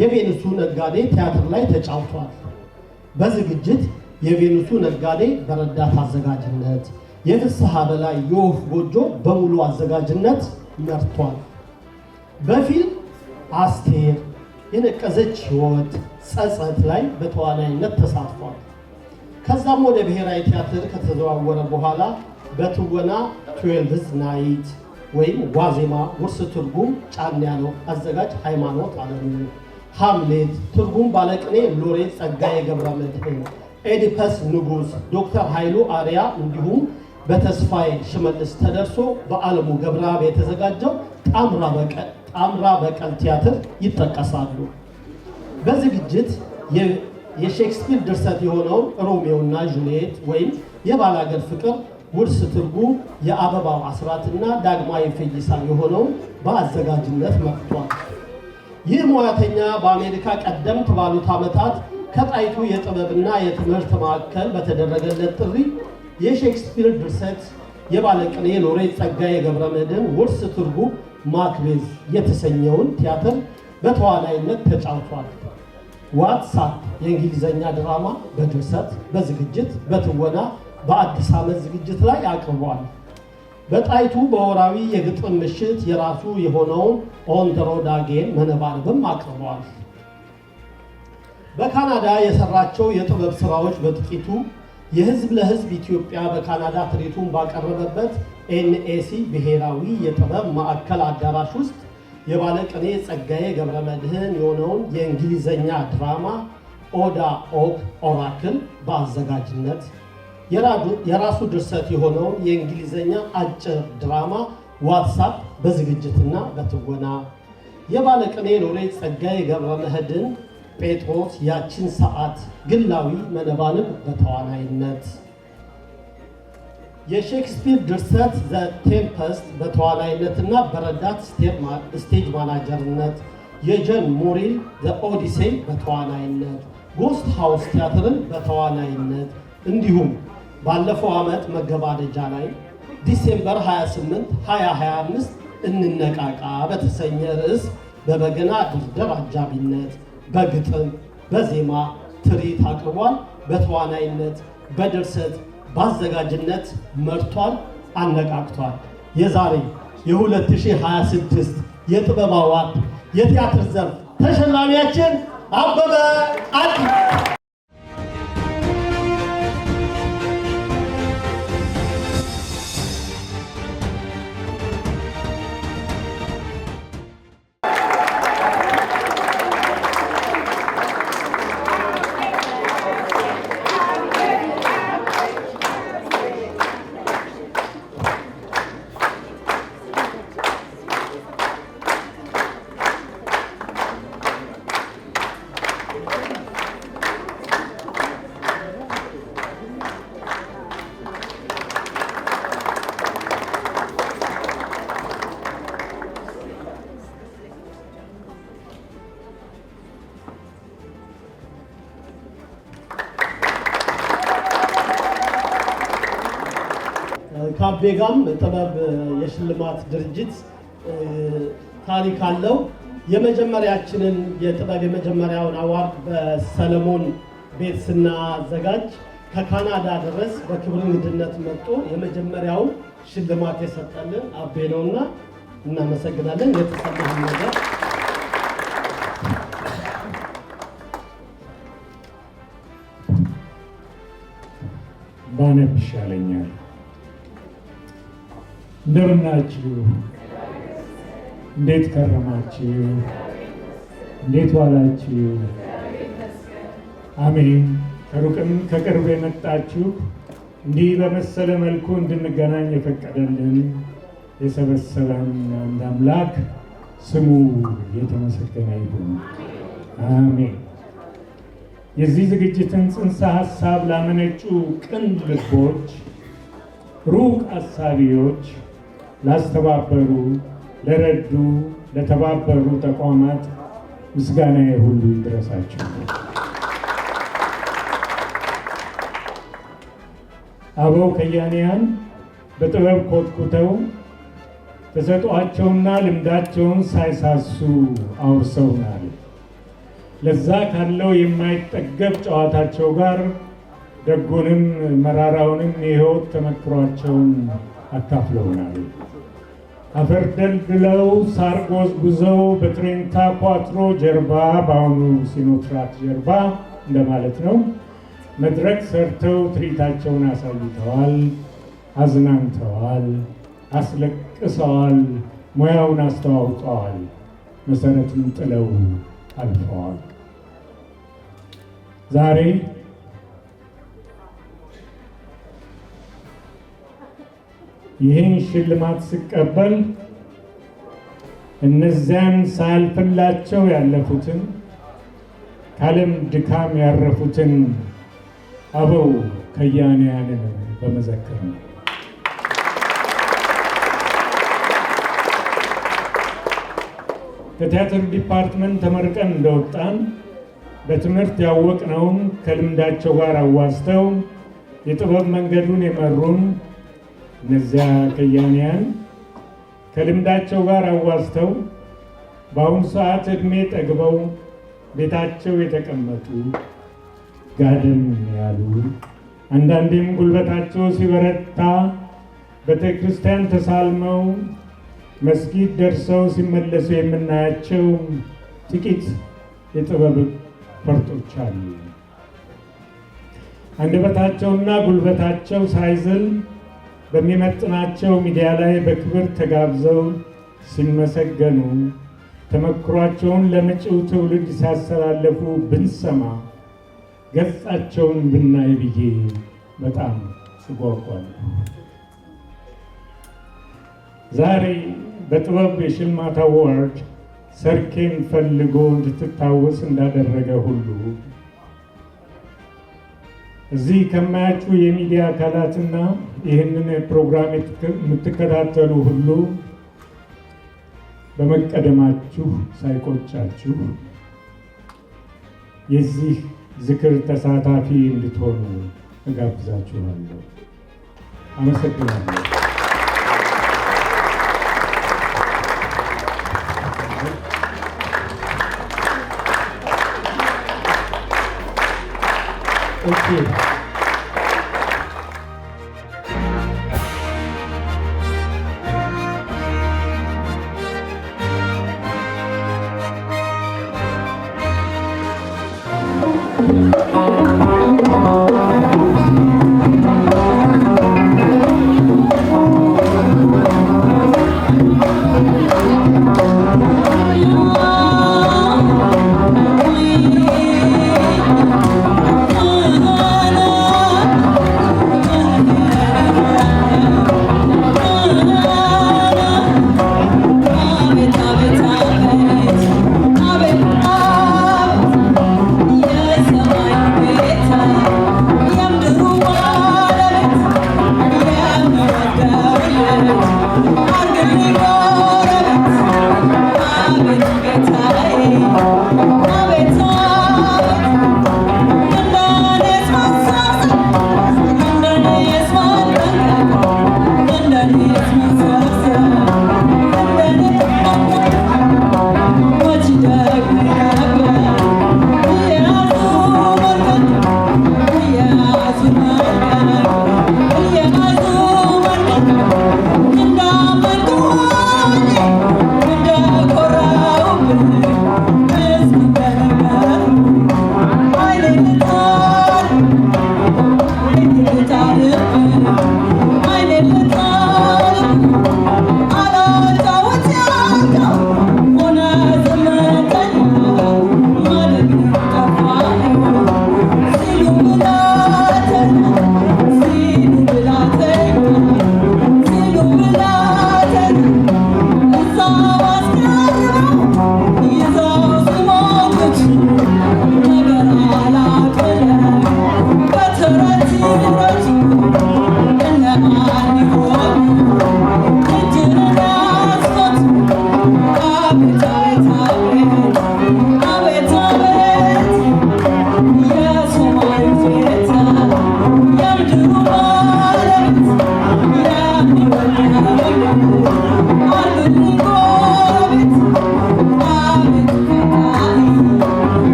የቬኑሱ ነጋዴ ቲያትር ላይ ተጫውቷል። በዝግጅት የቬኑሱ ነጋዴ በረዳት አዘጋጅነት፣ የፍስሐ በላይ የወፍ ጎጆ በሙሉ አዘጋጅነት መርቷል። በፊልም አስቴር፣ የነቀዘች ሕይወት፣ ጸጸት ላይ በተዋናይነት ተሳትፏል። ከዛም ወደ ብሔራዊ ቲያትር ከተዘዋወረ በኋላ በትወና Twelfth Night ወይም ዋዜማ ውርስ ትርጉም ጫን ያለው አዘጋጅ ሃይማኖት አለሙ፣ ሃምሌት ትርጉም ባለቅኔ ሎሬት ጸጋዬ ገብረመድህን፣ ኤዲፐስ ንጉስ ዶክተር ኃይሉ አርያ እንዲሁም በተስፋዬ ሽመልስ ተደርሶ በዓለሙ ገብረአብ የተዘጋጀው ጣምራ በቀል ቲያትር ይጠቀሳሉ። በዝግጅት የሼክስፒር ድርሰት የሆነውን ሮሜዮና ጁልየት ወይም የባላገር ፍቅር ውርስ ትርጉም የአበባው አስራትና ዳግማዊ ፈይሳ የሆነውን በአዘጋጅነት መርቷል። ይህ ሙያተኛ በአሜሪካ ቀደምት ባሉት ዓመታት ከጣይቱ የጥበብና የትምህርት ማዕከል በተደረገለት ጥሪ የሼክስፒር ድርሰት የባለቅኔ ሎሬት ጸጋዬ ገብረመድህን ውርስ ትርጉም ማክቤዝ የተሰኘውን ቲያትር በተዋናይነት ተጫውቷል። What's Up የእንግሊዝኛ ድራማ በድርሰት፣ በዝግጅት፣ በትወና በአዲስ ዓመት ዝግጅት ላይ አቅርቧል። በጣይቱ በወራዊ የግጥም ምሽት የራሱ የሆነውን On the Road Again መነባንብም አቅርቧል። በካናዳ የሰራቸው የጥበብ ስራዎች በጥቂቱ የህዝብ ለህዝብ ኢትዮጵያ በካናዳ ትርኢቱን ባቀረበበት NAC ብሔራዊ የጥበብ ማዕከል አዳራሽ ውስጥ የባለቅኔ ጸጋዬ ገብረመድህን የሆነውን የእንግሊዝኛ ድራማ Oda Oak Oracle በአዘጋጅነት፣ የራሱ ድርሰት የሆነውን የእንግሊዝኛ አጭር ድራማ What's Up በዝግጅትና በትወና፣ የባለቅኔ ሎሬት ጸጋዬ ገብረመድህን ጴጥሮስ ያችን ሰዓት ግላዊ መነባንብ በተዋናይነት፣ የሼክስፒር ድርሰት The Tempest በተዋናይነትና በረዳት stage manager ነት፣ የጆን ሙሪል The Odyssey በተዋናይነት፣ Ghost House ቲያትርን በተዋናይነት እንዲሁም ባለፈው ዓመት መገባደጃ ላይ December 28 2025 እንነቃቃ በተሰኘ ርዕስ በበገና ድርደር አጃቢነት፣ በግጥም፣ በዜማ ትርኢት አቅርቧል። በተዋናይነት፣ በድርሰት፣ በአዘጋጅነት መርቷል፣ አነቃቅቷል። የዛሬ የ2026 የጥበብ award የቲያትር ዘርፍ ተሸላሚያችን አበበ አዲ። ጋም ጥበብ የሽልማት ድርጅት ታሪክ አለው። የመጀመሪያችንን የጥበብ የመጀመሪያውን award በሰለሞን ቤት ስናዘጋጅ ከካናዳ ድረስ በክብር እንግድነት መጥቶ የመጀመሪያውን ሽልማት የሰጠልን አቤ ነውና እናመሰግናለን። የተሰማህን ነገር። ባነብ ይሻለኛል። እንደምናችሁ፣ እንዴት ከረማችሁ? እንዴት ዋላችሁ? አሜን። ከሩቅም ከቅርብ የመጣችሁ፣ እንዲህ በመሰለ መልኩ እንድንገናኝ የፈቀደልን፣ የሰበሰበን አንድ አምላክ ስሙ የተመሰገነ ይሁን። አሜን። የዚህ ዝግጅትን ጽንሰ ሀሳብ ላመነጩ ቅን ልቦች፣ ሩቅ አሳቢዎች፣ ላስተባበሩ፣ ለረዱ፣ ለተባበሩ ተቋማት ምስጋና ሁሉ ይድረሳቸው። አበው ከያንያን በጥበብ ኮትኩተው ተሰጥኦአቸውና ልምዳቸውን ሳይሳሱ አውርሰውናል። ለዛ ካለው የማይጠገብ ጨዋታቸው ጋር ደጉንም መራራውንም የሕይወት ተመክሯቸውን አካፍለውናል። አፈር ደልድለው፣ ሳር ጎዝጉዘው፣ በትሬንታ ኳትሮ ጀርባ፣ በአሁኑ ሲኖትራክ ጀርባ እንደማለት ነው፣ መድረክ ሰርተው ትርኢታቸውን አሳይተዋል፣ አዝናንተዋል፣ አስለቅሰዋል፣ ሙያውን አስተዋውቀዋል፣ መሰረቱን ጥለው አልፈዋል። ዛሬ ይህን ሽልማት ስቀበል እነዚያን ሳያልፍላቸው ያለፉትን፣ ከዓለም ድካም ያረፉትን አበው ከያንያንን በመዘከር ነው። ከቲያትር department ተመርቀን እንደወጣን በትምህርት ያወቅነውን ከልምዳቸው ጋር አዋዝተው የጥበብ መንገዱን የመሩን እነዚያ ከያንያን ከልምዳቸው ጋር አዋዝተው በአሁኑ ሰዓት ዕድሜ ጠግበው ቤታቸው የተቀመጡ፣ ጋደም ያሉ፣ አንዳንዴም ጉልበታቸው ሲበረታ ቤተ ክርስቲያን ተሳልመው መስጊድ ደርሰው ሲመለሱ የምናያቸው ጥቂት የጥበብ ፈርጦች አሉ። አንደበታቸውና ጉልበታቸው ሳይዝል በሚመጥናቸው ሚዲያ ላይ በክብር ተጋብዘው ሲመሰገኑ፣ ተመክሯቸውን ለመጪው ትውልድ ሲያስተላልፉ ብንሰማ፣ ገጻቸውን ብናይ ብዬ በጣም እጓጓለሁ። ዛሬ በጥበብ የሽልማት award ሰርኬን ፈልጎ እንድትታወስ እንዳደረገ ሁሉ እዚህ ከማያችሁ የሚዲያ አካላትና ይህንን ፕሮግራም የምትከታተሉ ሁሉ በመቀደማችሁ ሳይቆጫችሁ የዚህ ዝክር ተሳታፊ እንድትሆኑ እጋብዛችኋለሁ። አመሰግናለሁ። Okay.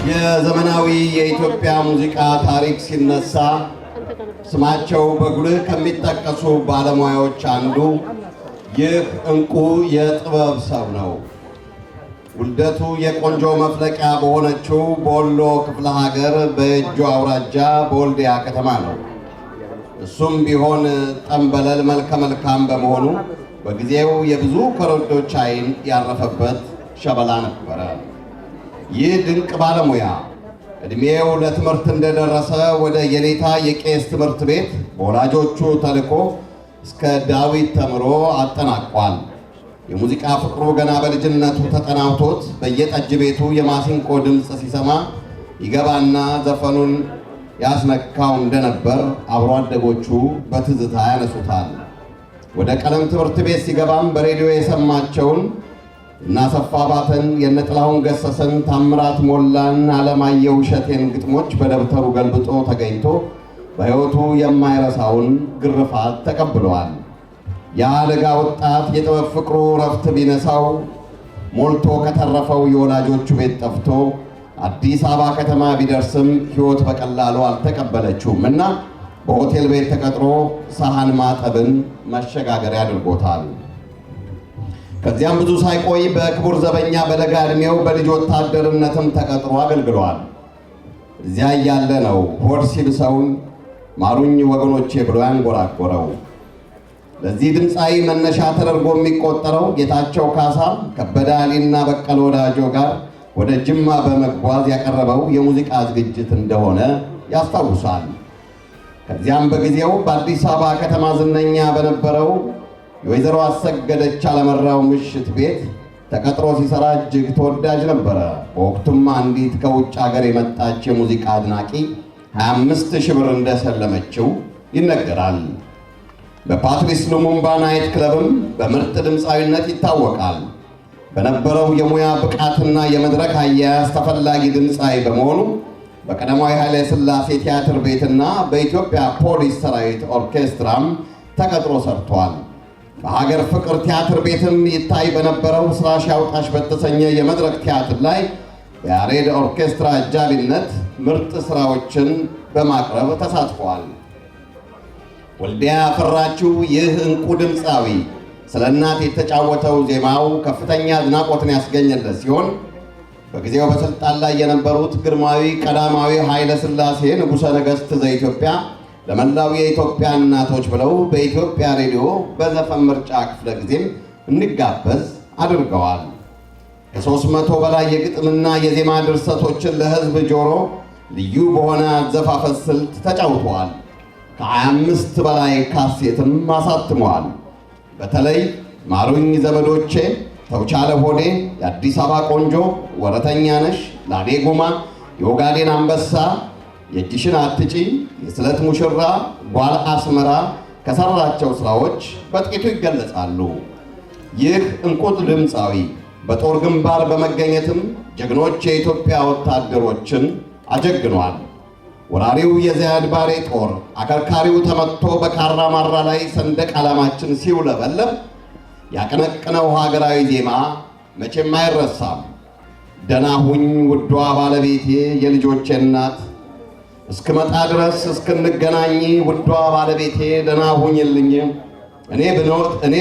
የዘመናዊ የኢትዮጵያ ሙዚቃ ታሪክ ሲነሳ ስማቸው በጉልህ ከሚጠቀሱ ባለሙያዎች አንዱ ይህ እንቁ የጥበብ ሰው ነው። ውልደቱ የቆንጆ መፍለቂያ በሆነችው በወሎ ክፍለ ሀገር በየጁ አውራጃ በወልዲያ ከተማ ነው። እሱም ቢሆን ጠንበለል መልከ መልካም በመሆኑ በጊዜው የብዙ ኮረዶች ዓይን ያረፈበት ሸበላ ነበረ። ይህ ድንቅ ባለሙያ እድሜው ለትምህርት እንደደረሰ ወደ የኔታ የቄስ ትምህርት ቤት በወላጆቹ ተልኮ እስከ ዳዊት ተምሮ አጠናቋል። የሙዚቃ ፍቅሩ ገና በልጅነቱ ተጠናውቶት በየጠጅ ቤቱ የማሲንቆ ድምፅ ሲሰማ ይገባና ዘፈኑን ያስነካው እንደነበር አብሮ አደጎቹ በትዝታ ያነሱታል። ወደ ቀለም ትምህርት ቤት ሲገባም በሬዲዮ የሰማቸውን እነ አሰፋ አባተን፣ የነ ጥላሁን ገሰሰን፣ ታምራት ሞላን፣ አለማየሁ እሸቴን ግጥሞች በደብተሩ ገልብጦ ተገኝቶ በሕይወቱ የማይረሳውን ግርፋት ተቀብለዋል። ያ ለጋ ወጣት የጥበብ ፍቅሩ ረፍት ቢነሳው ሞልቶ ከተረፈው የወላጆቹ ቤት ጠፍቶ አዲስ አበባ ከተማ ቢደርስም ሕይወት በቀላሉ አልተቀበለችውም እና በሆቴል ቤት ተቀጥሮ ሳህን ማጠብን መሸጋገሪያ አድርጎታል። ከዚያም ብዙ ሳይቆይ በክቡር ዘበኛ በለጋ ዕድሜው በልጅ ወታደርነትም ተቀጥሮ አገልግሏል። እዚያ እያለ ነው ሆድ ሲብሰውን ማሩኝ ወገኖቼ ብሎ ያንጎራጎረው። ለዚህ ድምፃዊ መነሻ ተደርጎ የሚቆጠረው ጌታቸው ካሳ ከበደ አሊና በቀለ ወዳጆ ጋር ወደ ጅማ በመጓዝ ያቀረበው የሙዚቃ ዝግጅት እንደሆነ ያስታውሳል። ከዚያም በጊዜው በአዲስ አበባ ከተማ ዝነኛ በነበረው የወይዘሮ አሰገደች አለመራው ምሽት ቤት ተቀጥሮ ሲሰራ እጅግ ተወዳጅ ነበረ። በወቅቱም አንዲት ከውጭ ሀገር የመጣች የሙዚቃ አድናቂ 25 ሺህ ብር እንደሸለመችው ይነገራል። በፓትሪስ ሉሙምባ night club ም በምርጥ ድምፃዊነት ይታወቃል። በነበረው የሙያ ብቃትና የመድረክ አያያዝ ተፈላጊ ድምፃዊ በመሆኑ በቀዳማዊ ኃይለ ሥላሴ ቲያትር ቤትና በኢትዮጵያ ፖሊስ ሰራዊት ኦርኬስትራም ተቀጥሮ ሰርቷል። በሀገር ፍቅር ቲያትር ቤትም ይታይ በነበረው ስራሽ ያውጣሽ በተሰኘ የመድረክ ቲያትር ላይ በያሬድ ኦርኬስትራ አጃቢነት ምርጥ ስራዎችን በማቅረብ ተሳትፏል። ወልዲያ ያፈራችው ይህ እንቁ ድምፃዊ ስለ እናት የተጫወተው ዜማው ከፍተኛ አድናቆትን ያስገኘለት ሲሆን፣ በጊዜው በስልጣን ላይ የነበሩት ግርማዊ ቀዳማዊ ኃይለ ሥላሴ ንጉሠ ነገሥት ዘኢትዮጵያ ለመላው የኢትዮጵያ እናቶች ብለው በኢትዮጵያ ሬዲዮ በዘፈን ምርጫ ክፍለ ጊዜም እንዲጋበዝ አድርገዋል። ከ300 በላይ የግጥምና የዜማ ድርሰቶችን ለሕዝብ ጆሮ ልዩ በሆነ አዘፋፈን ስልት ተጫውተዋል። ከ25 በላይ ካሴትም አሳትመዋል። በተለይ ማሩኝ ዘመዶቼ፣ ተውቻለ ሆዴ፣ የአዲስ አበባ ቆንጆ፣ ወረተኛ ነሽ፣ ላዴ ጉማ፣ የኦጋዴን አንበሳ፣ የእጅሽን አትጪ፣ የስለት ሙሽራ፣ ጓል አስመራ ከሰራቸው ስራዎች በጥቂቱ ይገለጻሉ። ይህ እንቁ ድምፃዊ በጦር ግንባር በመገኘትም ጀግኖች የኢትዮጵያ ወታደሮችን አጀግኗል። ወራሪው የዚያድ ባሬ ጦር አከርካሪው ተመትቶ በካራ ማራ ላይ ሰንደቅ ዓላማችን ሲውለበለብ ያቀነቀነው ሀገራዊ ዜማ መቼም አይረሳም። ደህና ሁኝ ውዷ ባለቤቴ የልጆቼ እናት፣ እስክመጣ ድረስ እስክንገናኝ ውዷ ባለቤቴ ደህና ሁኝልኝ። እኔ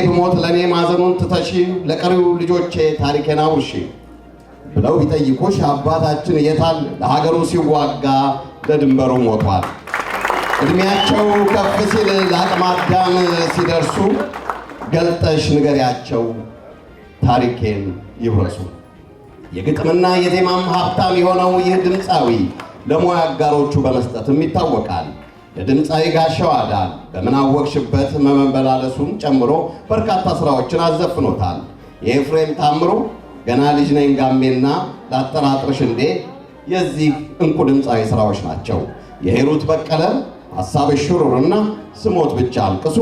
ብሞት ለእኔ ማዘኑን ትተሺ ለቀሪው ልጆቼ ታሪኬን አውርሺ ብለው ቢጠይቁሽ አባታችን የታል? ለሀገሩ ሲዋጋ ለድንበሩ ሞቷል። እድሜያቸው ከፍ ሲል ለአቅመ አዳም ሲደርሱ ገልጠሽ ንገሪያቸው ታሪኬን ይውረሱ። የግጥምና የዜማም ሀብታም የሆነው ይህ ድምፃዊ ለሙያ አጋሮቹ በመስጠትም ይታወቃል። ለድምፃዊ ጋሻው አዳል በምናወቅሽበት መመላለሱን ጨምሮ በርካታ ስራዎችን አዘፍኖታል። የኤፍሬም ታምሩ ገና ልጅ ነኝ ጋሜና ላጠራጥርሽ እንዴ የዚህ እንቁ ድምፃዊ ስራዎች ናቸው። የሂሩት በቀለ ሐሳብሽ ሹሩርና ስሞት ብቻ አልቅሱ፣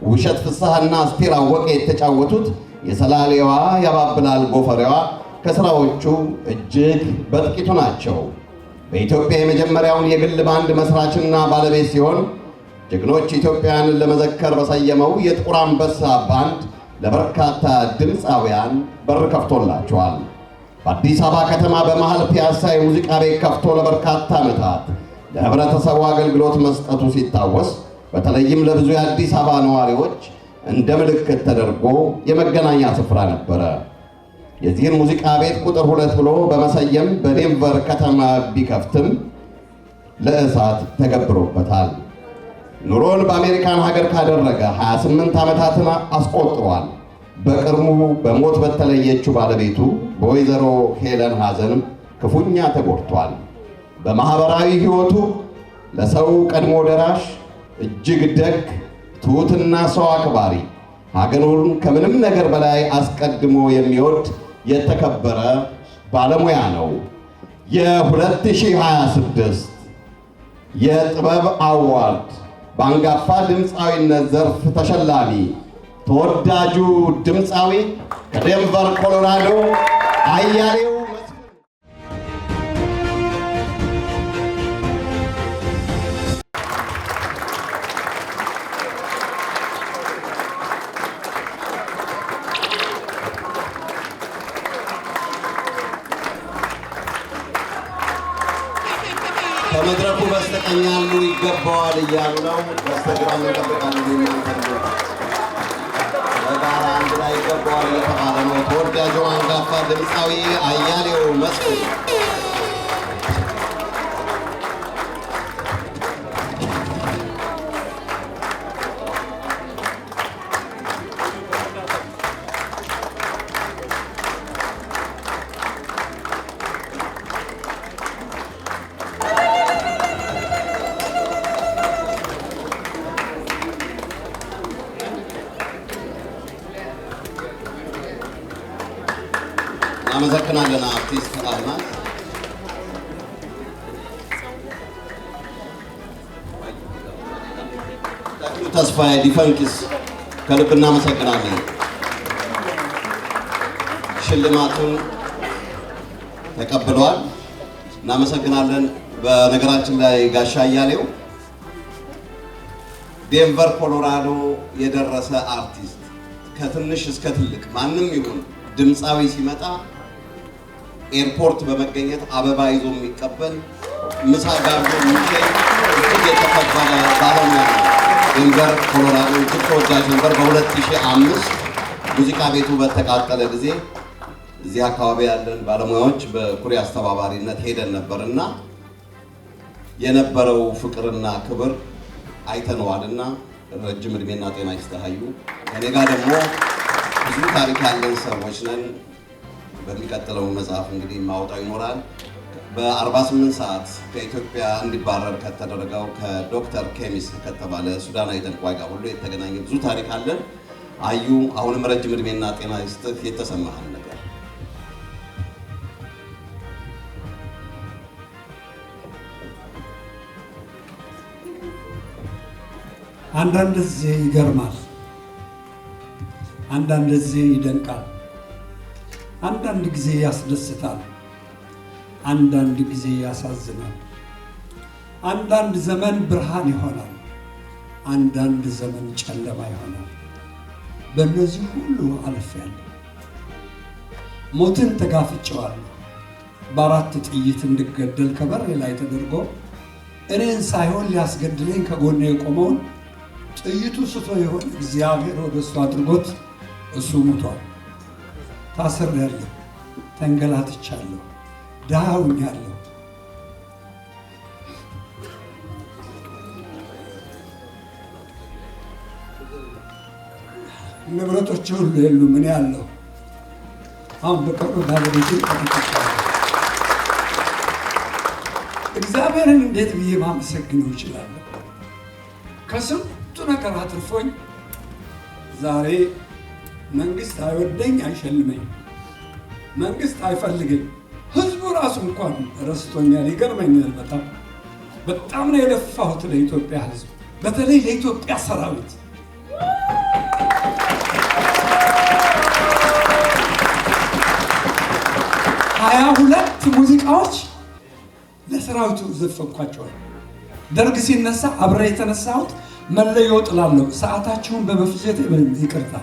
ውሸት ፍስሐና አስቴር አወቀ የተጫወቱት የሰላሌዋ ያባብላል ጎፈሬዋ ከስራዎቹ እጅግ በጥቂቱ ናቸው። በኢትዮጵያ የመጀመሪያውን የግል ባንድ መስራችና ባለቤት ሲሆን፣ ጀግኖች ኢትዮጵያውያንን ለመዘከር በሰየመው የጥቁር አንበሳ ባንድ ለበርካታ ድምፃውያን በር ከፍቶላቸዋል። በአዲስ አበባ ከተማ በመሃል ፒያሳ የሙዚቃ ቤት ከፍቶ ለበርካታ ዓመታት ለህብረተሰቡ አገልግሎት መስጠቱ ሲታወስ፣ በተለይም ለብዙ የአዲስ አበባ ነዋሪዎች እንደ ምልክት ተደርጎ የመገናኛ ስፍራ ነበረ። የዚህን ሙዚቃ ቤት ቁጥር 2 ብሎ በመሰየም በዴንቨር ከተማ ቢከፍትም ለእሳት ተገብሮበታል። ኑሮን በአሜሪካን ሀገር ካደረገ 28 ዓመታትን አስቆጥሯል። በቅርቡ በሞት በተለየችው ባለቤቱ በወይዘሮ ሄለን ሐዘንም ክፉኛ ተጎድቷል። በማኅበራዊ ሕይወቱ ለሰው ቀድሞ ደራሽ፣ እጅግ ደግ፣ ትሑትና ሰው አክባሪ፣ ሀገሩን ከምንም ነገር በላይ አስቀድሞ የሚወድ የተከበረ ባለሙያ ነው። የ2026 የጥበብ award በአንጋፋ ድምፃዊነት ዘርፍ ተሸላሚ ተወዳጁ ድምፃዊ ከዴንቨር ኮሎራዶ አያሌው መስፍን። ከመድረኩ በስተቀኝ ያሉ ይገባዋል እያሉ ነው። በስተግራም እንጠብቃለን። የእናንተን በጋራ አንድ ላይ ይገባዋል እየተባለ ነው። ተወዳጁ አንጋፋ ድምፃዊ አያሌው መስፍን። እናመሰግናለን አርቲስት አልማዝ። ተክሉ ተስፋዬ ዲፈንክስ ከልብ እናመሰግናለን። ሽልማቱን ተቀብለዋል። እናመሰግናለን። በነገራችን ላይ ጋሻ አያሌው ዴንቨር ኮሎራዶ የደረሰ አርቲስት፣ ከትንሽ እስከ ትልቅ ማንም ይሁን ድምፃዊ ሲመጣ ኤርፖርት በመገኘት አበባ ይዞ የሚቀበል፣ ምሳ ጋብዞ የሚሸኝ እጅግ የተከበረ ባለሙያ ነው። ዴንቨር ኮሎራዶ እጅግ ተወዳጅ ነበር። በ2005 ሙዚቃ ቤቱ በተቃጠለ ጊዜ እዚህ አካባቢ ያለን ባለሙያዎች በኩሪ አስተባባሪነት ሄደን ነበር እና የነበረው ፍቅርና ክብር አይተነዋልና ረጅም እድሜና ጤና ይስጥሃዩ። ከኔ ጋር ደግሞ ብዙ ታሪክ ያለን ሰዎች ነን። በሚቀጥለው መጽሐፍ እንግዲህ ማውጣው ይኖራል። በ48 ሰዓት ከኢትዮጵያ እንዲባረር ከተደረገው ከዶክተር ኬሚስ ከተባለ ሱዳናዊ ጠንቋይ ጋር ሁሉ የተገናኘ ብዙ ታሪክ አለን። አዩ፣ አሁንም ረጅም እድሜና ጤና ይስጥህ። የተሰማህን ነገር። አንዳንድ ጊዜ ይገርማል፣ አንዳንድ ጊዜ ይደንቃል፣ አንዳንድ ጊዜ ያስደስታል፣ አንዳንድ ጊዜ ያሳዝናል። አንዳንድ ዘመን ብርሃን ይሆናል፣ አንዳንድ ዘመን ጨለማ ይሆናል። በእነዚህ ሁሉ አልፌያለሁ። ሞትን ተጋፍጬዋለሁ። በአራት ጥይት እንድገደል ከበሬ ላይ ተደርጎ እኔን ሳይሆን ሊያስገድለኝ ከጎኔ የቆመውን ጥይቱ ስቶ ይሆን እግዚአብሔር ወደ እሱ አድርጎት እሱ ሙቷል። ታስሬያለሁ፣ ተንገላትቻለሁ፣ ድሃ ሆኛለሁ። ንብረቶች ሁሉ የሉም፣ እኔ አለሁ። አሁን በቅርብ ባለቤቴ ተጠቅቻለሁ። እግዚአብሔርን እንዴት ብዬ ማመሰግነው እችላለሁ? ከስንቱ ነገር አትርፎኝ ዛሬ መንግስት አይወደኝ፣ አይሸልመኝ፣ መንግስት አይፈልገኝ፣ ህዝቡ ራሱ እንኳን ረስቶኛል። ይገርመኛል። በጣም በጣም ነው የለፋሁት ለኢትዮጵያ ህዝብ፣ በተለይ ለኢትዮጵያ ሰራዊት። 22 ሙዚቃዎች ለሰራዊቱ ዘፈንኳቸዋል። ደርግ ሲነሳ አብሬ የተነሳሁት መለዮ ጥላለሁ። ሰዓታችሁን በመፍጀት ይቅርታ።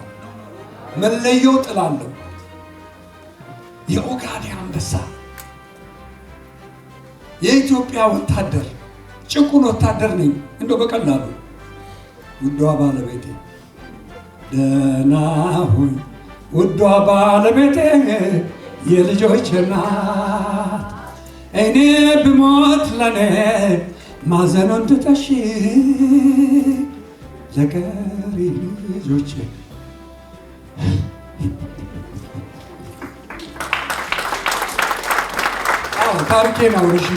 መለዮ ጥላለሁ። የኦጋዴን አንበሳ፣ የኢትዮጵያ ወታደር፣ ጭቁን ወታደር ነኝ። እንደው በቀላሉ ውዷ ባለቤቴ ደህና ሁኝ፣ ውዷ ባለቤቴ፣ የልጆች እናት፣ እኔ ብሞት ለኔ ማዘኑን ትተሽ ለቀሪ ልጆቼ። አዎ፣ ታሪኬን አውርሺ።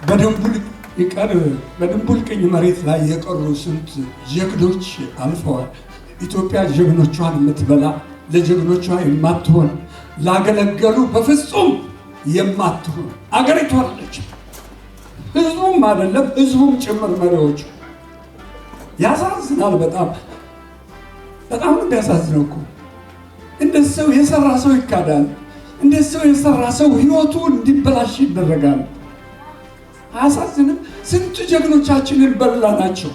በድንቡል ይቀር በድንቡል ቅኝ መሬት ላይ የቀሩ ስንት ጀግኖች አልፈዋል። ኢትዮጵያ ጀግኖቿን የምትበላ፣ ለጀግኖቿ የማትሆን፣ ላገለገሉ በፍጹም የማትሆን አገሪቷ አለች። ህዝቡም አይደለም፣ ህዝቡም ጭምር መሪዎቹ። ያሳዝናል። በጣም በጣም ነው የሚያሳዝነው እኮ። እንደ ሰው የሰራ ሰው ይካዳል። እንደ ሰው የሰራ ሰው ህይወቱ እንዲበላሽ ይደረጋል። አያሳዝንም? ስንቱ ጀግኖቻችንን በላ ናቸው።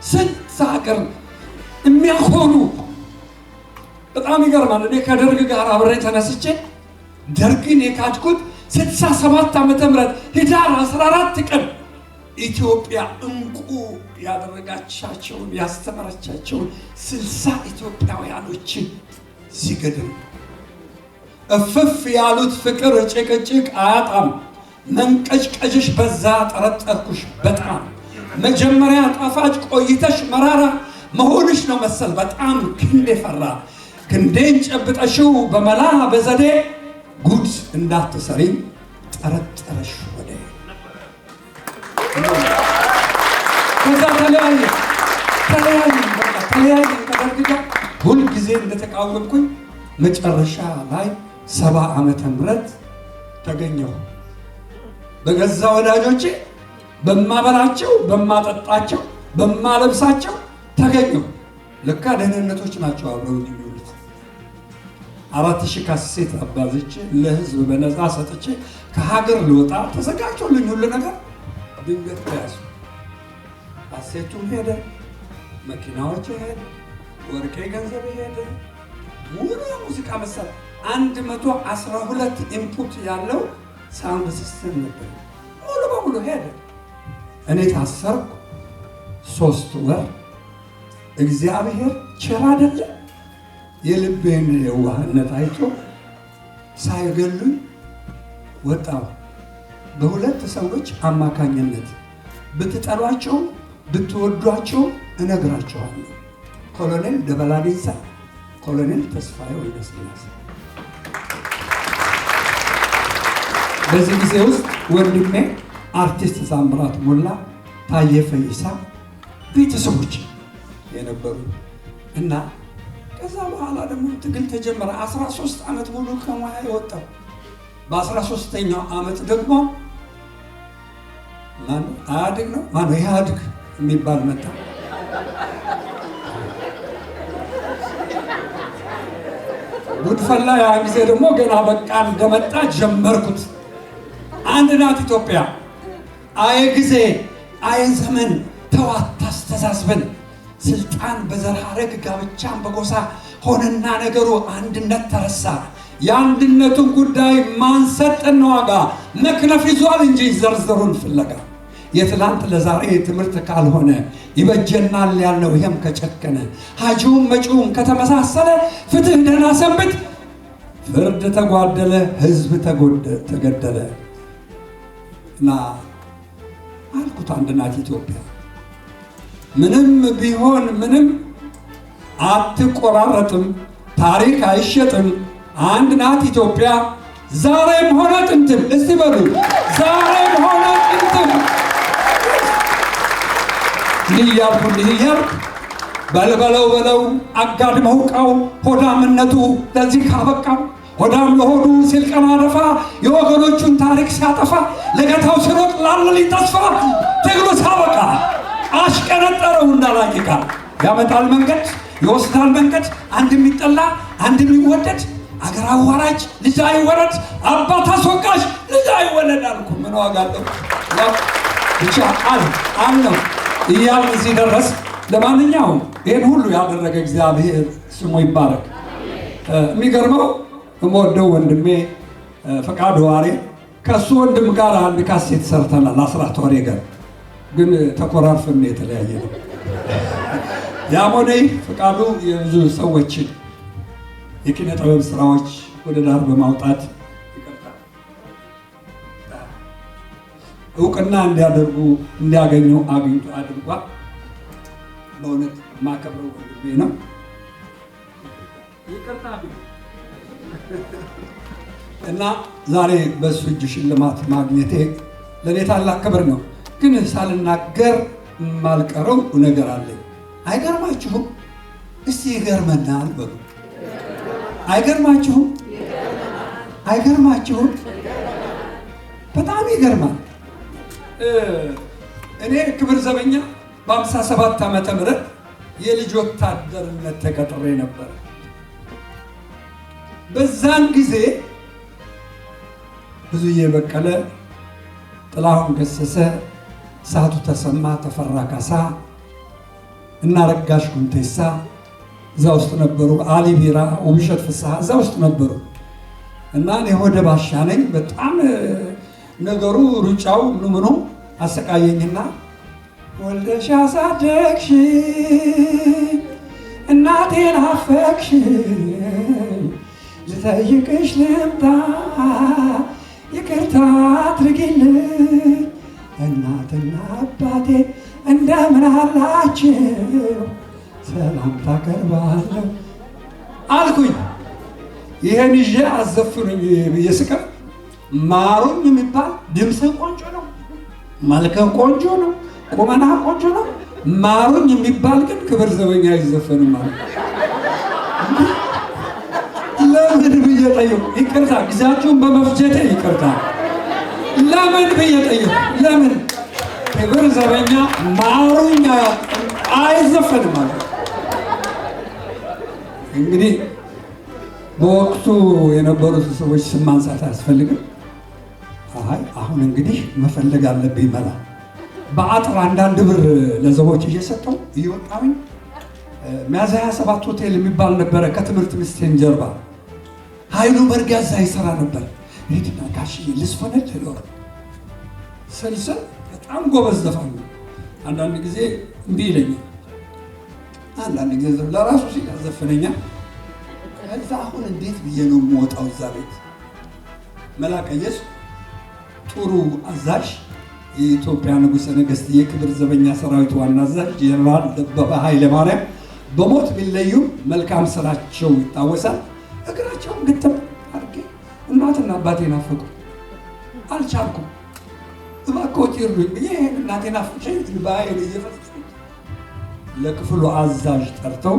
ስንት ሀገር የሚያኮሩ። በጣም ይገርማል። እኔ ከደርግ ጋር አብሬ ተነስቼ ደርግን የካድኩት 67 ዓመተ ምህረት ህዳር 14 ቀን ኢትዮጵያ እንቁ ያደረጋቻቸውን ያስተማረቻቸውን 60 ኢትዮጵያውያኖችን ሲገድል እፍፍ ያሉት ፍቅር ጭቅጭቅ አያጣም። መንቀጭቀጭሽ በዛ ጠረጠርኩሽ በጣም። መጀመሪያ ጣፋጭ ቆይተሽ መራራ መሆንሽ ነው መሰል በጣም ክንዴ ፈራ። ክንዴን ጨብጠሽው በመላ በዘዴ ጉድ እንዳትሰሪኝ ጠረጠረሽ ወደ። ከዛ ተለያየ በቃ ተለያየን ከደርግ ጋር ሁልጊዜ እንደተቃወምኩኝ መጨረሻ ላይ 70 ዓመተ ምህረት ተገኘሁ። በገዛ ወዳጆቼ በማበላቸው በማጠጣቸው በማለብሳቸው ተገኘሁ። ለካ ደህንነቶች ናቸው አብረውኝ የሚውሉት። 4000 ካሴት አባዝቼ ለህዝብ በነፃ ሰጥቼ ከሀገር ልወጣ ተዘጋጅቶልኝ ሁሉ ነገር ድንገት ተያዙ። ካሴቱም ሄደ፣ መኪናዎች ሄደ፣ ወርቄ ገንዘብ ሄደ፣ ሙሉ የሙዚቃ መሳሪያ 112 input ያለው sound system ነበር። ሙሉ በሙሉ ሄደ። እኔ ታሰርኩ 3 ወር። እግዚአብሔር ቸር አይደለ? የልቤን የዋህነት አይቶ ሳይገሉኝ ወጣሁ። በሁለት ሰዎች አማካኝነት ብትጠሏቸው ብትወዷቸው እነግራቸዋለሁ። ኮሎኔል ደበላ ዲንሳ፣ ኮሎኔል ተስፋዬ ወልደስላሴ። በዚህ ጊዜ ውስጥ ወንድሜ አርቲስት ታምራት ሞላ፣ ታዬ ፈይሳ ቤተሰቦች የነበሩ እና ከዛ በኋላ ደግሞ ትግል ተጀመረ። 13 ዓመት ሙሉ ከሙያ የወጣው በ13ኛው ዓመት ደግሞ ማን አያድግ ነው ማን ኢህአዴግ የሚባል መጣ። ጉድፈላ ያ ጊዜ ደግሞ ገና በቃ እንደመጣ ጀመርኩት። አንድ ናት ኢትዮጵያ። አየ ጊዜ አየ ዘመን ተዋት ታስተሳስበን። ስልጣን በዘር ሐረግ ጋብቻን በጎሳ ሆነና ነገሩ አንድነት ተረሳ። የአንድነቱን ጉዳይ ማን ሰጠን ዋጋ? መክነፍ ይዟል እንጂ ዘርዘሩን ፍለጋ። የትላንት ለዛሬ ትምህርት ካልሆነ ይበጀናል ያልነው ይሄም ከጨከነ ሀጂውም መጪውም ከተመሳሰለ ፍትህ ደህና ሰንብት። ፍርድ ተጓደለ፣ ህዝብ ተገደለ። እና አልኩት አንድ ናት ኢትዮጵያ፣ ምንም ቢሆን ምንም አትቆራረጥም፣ ታሪክ አይሸጥም። አንድ ናት ኢትዮጵያ ዛሬም ሆነ ጥንትም። እስቲ በሉ ዛሬም ሆነ ጥንትም። እንዲህ እያልኩ በልበለው በለው አጋድመው ዕቃው ሆዳምነቱ ለዚህ ካበቃው ሆዳም ለሆዱ ሲል ቀና ደፋ የወገኖቹን ታሪክ ሲያጠፋ ለገታው ሲሮጥ ላለልኝ ተስፋ ትግሉ ሳበቃ አሽቀነጠረው እንዳላቂቃ። ያመጣል መንገድ ይወስዳል መንገድ አንድ የሚጠላ አንድ የሚወደድ አገር አዋራጅ ልጅ አይወረድ አባት አስወቃሽ ልጅ አይወለድ አልኩ። ምን ዋጋ አለው? ብቻ አል ነው እያልን እዚህ ደረስ። ለማንኛውም ይህን ሁሉ ያደረገ እግዚአብሔር ስሙ ይባረክ። የሚገርመው የምወደው ወንድሜ ፈቃዱ ዋሬ ከሱ ወንድም ጋር አንድ ካሴት ሰርተናል፣ አስራት ዋሬ ጋር ግን ተኮራርፈን የተለያየ ነው። ያም ሆነ ይህ ፈቃዱ የብዙ ሰዎችን የኪነ ጥበብ ስራዎች ወደ ዳር በማውጣት እውቅና እንዲያደርጉ እንዲያገኙ አግኝቶ አድርጓል። በእውነት የማከብረው ወንድሜ ነው። ይቅርታ እና ዛሬ በሱ እጅ ሽልማት ማግኘቴ ለኔ ታላቅ ክብር ነው። ግን ሳልናገር የማልቀረው ነገር አለኝ። አይገርማችሁም? እስቲ ይገርመናል በሉ። አይገርማችሁም? አይገርማችሁም? በጣም ይገርማል። እኔ ክብር ዘበኛ በ57 ዓመተ ምህረት የልጅ ወታደርነት ተቀጥሬ ነበር። በዛን ጊዜ ብዙዬ በቀለ፣ ጥላሁን ገሰሰ፣ ሳቱ ተሰማ፣ ተፈራ ካሳ እና ረጋሽ ኩንቴሳ እዛ ውስጥ ነበሩ። አሊ ቢራ፣ ውብሸት ፍስሐ እዛ ውስጥ ነበሩ። እና እኔ ሆደ ባሻ ነኝ። በጣም ነገሩ ሩጫው ምኑ ምኑ አሰቃየኝና ወልደሽ አሳደግሽ እናቴን አፈቅሽ ልጠይቅሽ ልምጣ ይቅርታ አድርጊልኝ እናትና አባቴ እንደምን አላችሁ ሰላምታ አቀርባለሁ አልኩኝ። ይሄን ይዤ አዘፍኑኝ ብዬ ስቀር ማሩኝ የሚባል ድምፅህ ቆንጆ ነው፣ መልክህ ቆንጆ ነው፣ ቁመናህ ቆንጆ ነው፣ ማሩኝ የሚባል ግን ክብር ዘበኛ አይዘፈንም ማለት። ለምን ብዬ ጠየቁ። ይቅርታ ጊዜያችሁን በመፍጀቴ ይቅርታ። ለምን ብዬ ጠየቁ። ለምን ክብር ዘበኛ ማሩኝ አይዘፈንም ማለት? እንግዲህ በወቅቱ የነበሩት ሰዎች ስም ማንሳት አያስፈልግም። አይ አሁን እንግዲህ መፈለግ አለብኝ መላ። በአጥር አንዳንድ ብር ለዘቦች እየሰጠው እየወጣሁኝ ሚያዝያ 27 ሆቴል የሚባል ነበረ ከትምህርት ሚኒስቴር ጀርባ። ኃይሉ መርጊያ እዛ ይሰራ ነበር። ሂድና ጋሽዬ ልዝፈንልህ እለዋለሁ። ስልስል በጣም ጎበዝ ዘፋኝ ነው። አንዳንድ ጊዜ እምቢ ይለኛል፣ አንዳንድ ጊዜ ለራሱ ሲል ያዘፍነኛል። ከዛ አሁን እንዴት ብዬ ነው የምወጣው እዛ ቤት? መላ ቀየስኩ። ጥሩ አዛዥ የኢትዮጵያ ንጉሠ ነገሥት የክብር ዘበኛ ሰራዊት ዋና አዛዥ ጀነራል ደበበ ኃይለማርያም በሞት ቢለዩም መልካም ስራቸው ይታወሳል። እግራቸውን ግጥም አድርጌ እናትና አባቴ ናፈቁ፣ አልቻልኩም። እባክዎት ይርዱኝ ብዬ ይሄን እናቴ ናፍቄ እንባዬን እየፈሰሰ ለክፍሉ አዛዥ ጠርተው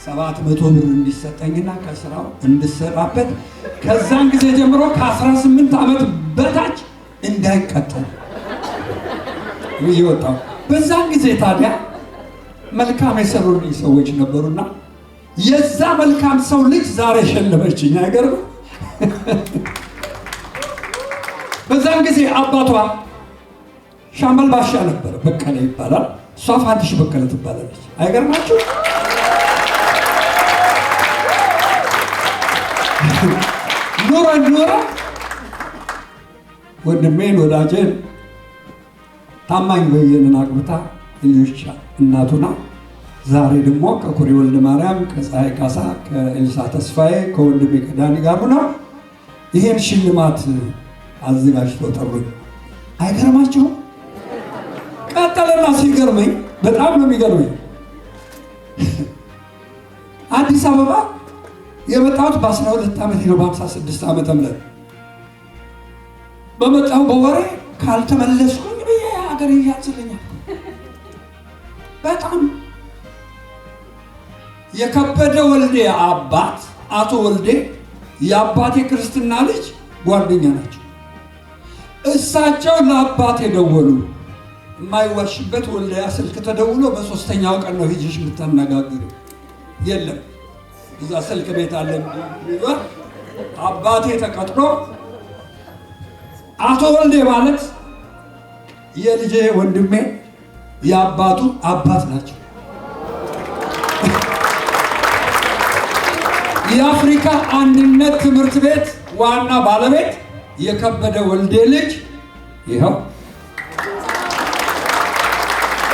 700 ብር እንዲሰጠኝና ከስራው እንድሰራበት ከዛን ጊዜ ጀምሮ ከ18 ዓመት በታች እንዳይቀጠል ብዬ ወጣሁ። በዛን ጊዜ ታዲያ መልካም የሰሩልኝ ሰዎች ነበሩና የዛ መልካም ሰው ልጅ ዛሬ ሸለመችኝ። አይገርምም? በዛን ጊዜ አባቷ ሻምበል ባሻ ነበር፣ በቀለ ይባላል። እሷ ፋንትሽ በቀለ ትባላለች። አይገርማችሁ? ኖረ ኖረ ወንድሜን ወዳጄን ታማኝ በየነን አግብታ ልጆች እናቱና ዛሬ ደግሞ ከኩሪ ወልደ ማርያም፣ ከፀሐይ ካሳ፣ ከኤልሳ ተስፋዬ፣ ከወንድሜ ከዳኒ ጋር ሆነው ይሄን ሽልማት አዘጋጅተው ጠሩኝ። አይገርማችሁም? ቀጠለና ሲገርመኝ በጣም ነው የሚገርመኝ። አዲስ አበባ የመጣሁት በ12 ዓመት ነው፣ በ56 ዓመተ ምህረት በመጣሁ በወሬ ካልተመለስኩኝ ብዬ ሀገር ይያዝልኛል። በጣም የከበደ ወልዴ አባት አቶ ወልዴ የአባቴ ክርስትና ልጅ ጓደኛ ናቸው። እሳቸው ለአባቴ ደወሉ። የማይዋሽበት ወልዲያ ስልክ ተደውሎ በሶስተኛው ቀን ነው ሂጂሽ የምታነጋግሪው። የለም እዛ ስልክ ቤት አለ። አባቴ ተቀጥሮ አቶ ወልዴ ማለት የልጄ ወንድሜ የአባቱ አባት ናቸው። የአፍሪካ አንድነት ትምህርት ቤት ዋና ባለቤት የከበደ ወልዴ ልጅ ይኸው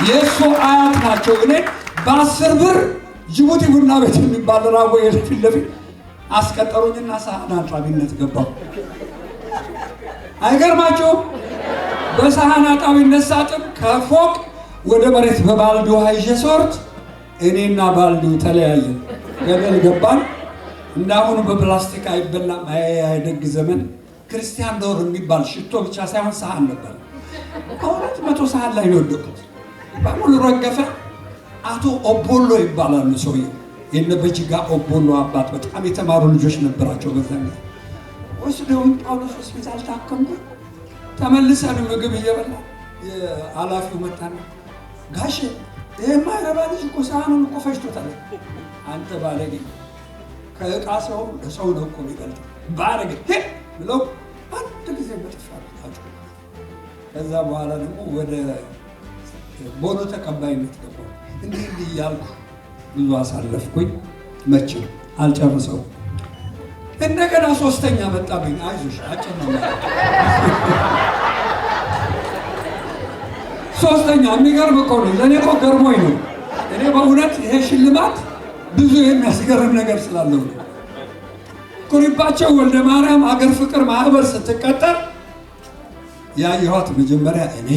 የእሱ አያት ናቸው። እኔ በ10 ብር ጅቡቲ ቡና ቤት የሚባል ራጎ የፊት ለፊት አስቀጠሩኝና ሳህን አጣቢነት ገባሁ። አይገርማችሁም? በሳህን አጣቢነት ሳጥብ ከፎቅ ወደ መሬት በባልዲ ውሃ ይዤ ስወርድ እኔና ባልዲው ተለያየን፣ ገደል ገባን። እንዳሁኑ በፕላስቲክ አይበላም። አይ ደግ ዘመን ክርስቲያን ዶር የሚባል ሽቶ ብቻ ሳይሆን ሳህን ነበር። 200 ሳህን ላይ ነው የወደቁት። በሙሉ ረገፈ። አቶ ኦቦሎ ይባላሉ ሰውየው። የነ በጅጋ ኦቦሎ አባት በጣም የተማሩ ልጆች ነበራቸው በዛን ጊዜ። ወስደውኝ ጳውሎስ ሆስፒታል ታከምኩ። ተመልሰን ምግብ እየበላን የኃላፊው መጣና ጋሼ ይሄ የማይረባ ልጅ እኮ ሳህኑን እኮ ፈጅቶታል። አንተ ባለጌ ከእቃ ሰው ሰው ነው እኮ የሚበልጠው ባለጌ ብለው አንድ ጊዜ በጥፊ አመታቸው። ከዛ በኋላ ደግሞ ወደ ቦኖ ተቀባይነት ገባሁ። እንዲህ እንዲህ እያልኩ ብዙ አሳለፍኩኝ። መቼም አልጨርሰውም። እንደገና ሶስተኛ መጣብኝ። አይዞሽ አጭር ነው። ሶስተኛ የሚገርም እኮ ነው። ለእኔ እኮ ገርሞኝ ነው። እኔ በእውነት ይሄ ሽልማት ብዙ የሚያስገርም ነገር ስላለው ነው። ኩሪባቸው ወልደ ማርያም አገር ፍቅር ማህበር ስትቀጠር ያየኋት መጀመሪያ እኔ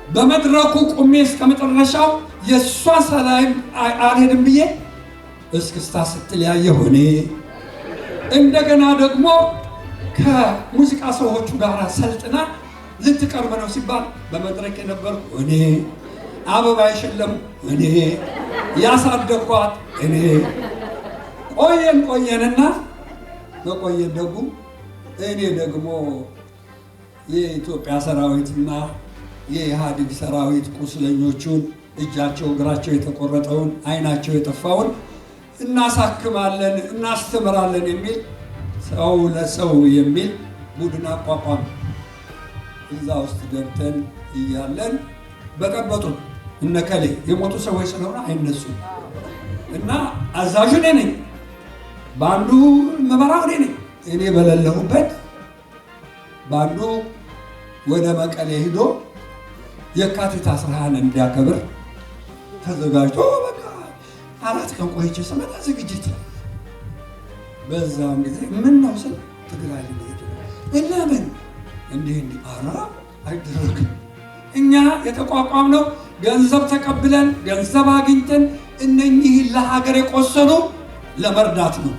በመድረኩ ቁሜ እስከ መጨረሻው የእሷ ሰላይም አልሄድም ብዬ እስክስታ ስትል ያየሁ እኔ። እንደገና ደግሞ ከሙዚቃ ሰዎቹ ጋር ሰልጥና ልትቀርብ ነው ሲባል በመድረክ የነበርኩ እኔ፣ አበባ የሸለሙ እኔ፣ ያሳደግኳት እኔ። ቆየን ቆየንና በቆየን ደግሞ እኔ ደግሞ የኢትዮጵያ ሰራዊትና የኢህአዴግ ሰራዊት ቁስለኞቹን እጃቸው እግራቸው የተቆረጠውን አይናቸው የጠፋውን እናሳክማለን እናስተምራለን የሚል ሰው ለሰው የሚል ቡድን አቋቋም። እዛ ውስጥ ገብተን እያለን በጠበጡን። እነከሌ የሞቱ ሰዎች ስለሆነ አይነሱም እና አዛዡ እኔ ነኝ፣ በአንዱ መመራው እኔ ነኝ። እኔ በሌለሁበት በአንዱ ወደ መቀሌ ሂዶ የካቲት 11 እንዲያከብር ተዘጋጅቶ በቃ 4 ቀን ቆይቼ ስመጣ ዝግጅት ነው። በዛም ጊዜ ምን ነው ስል ትግራይ ልንሄድ ነው። ለምን እንዲህ እንዲህ ኧረ አይደረግም። እኛ የተቋቋምነው ገንዘብ ተቀብለን ገንዘብ አግኝተን እነኚህን ለሀገር የቆሰሉ ለመርዳት ነው።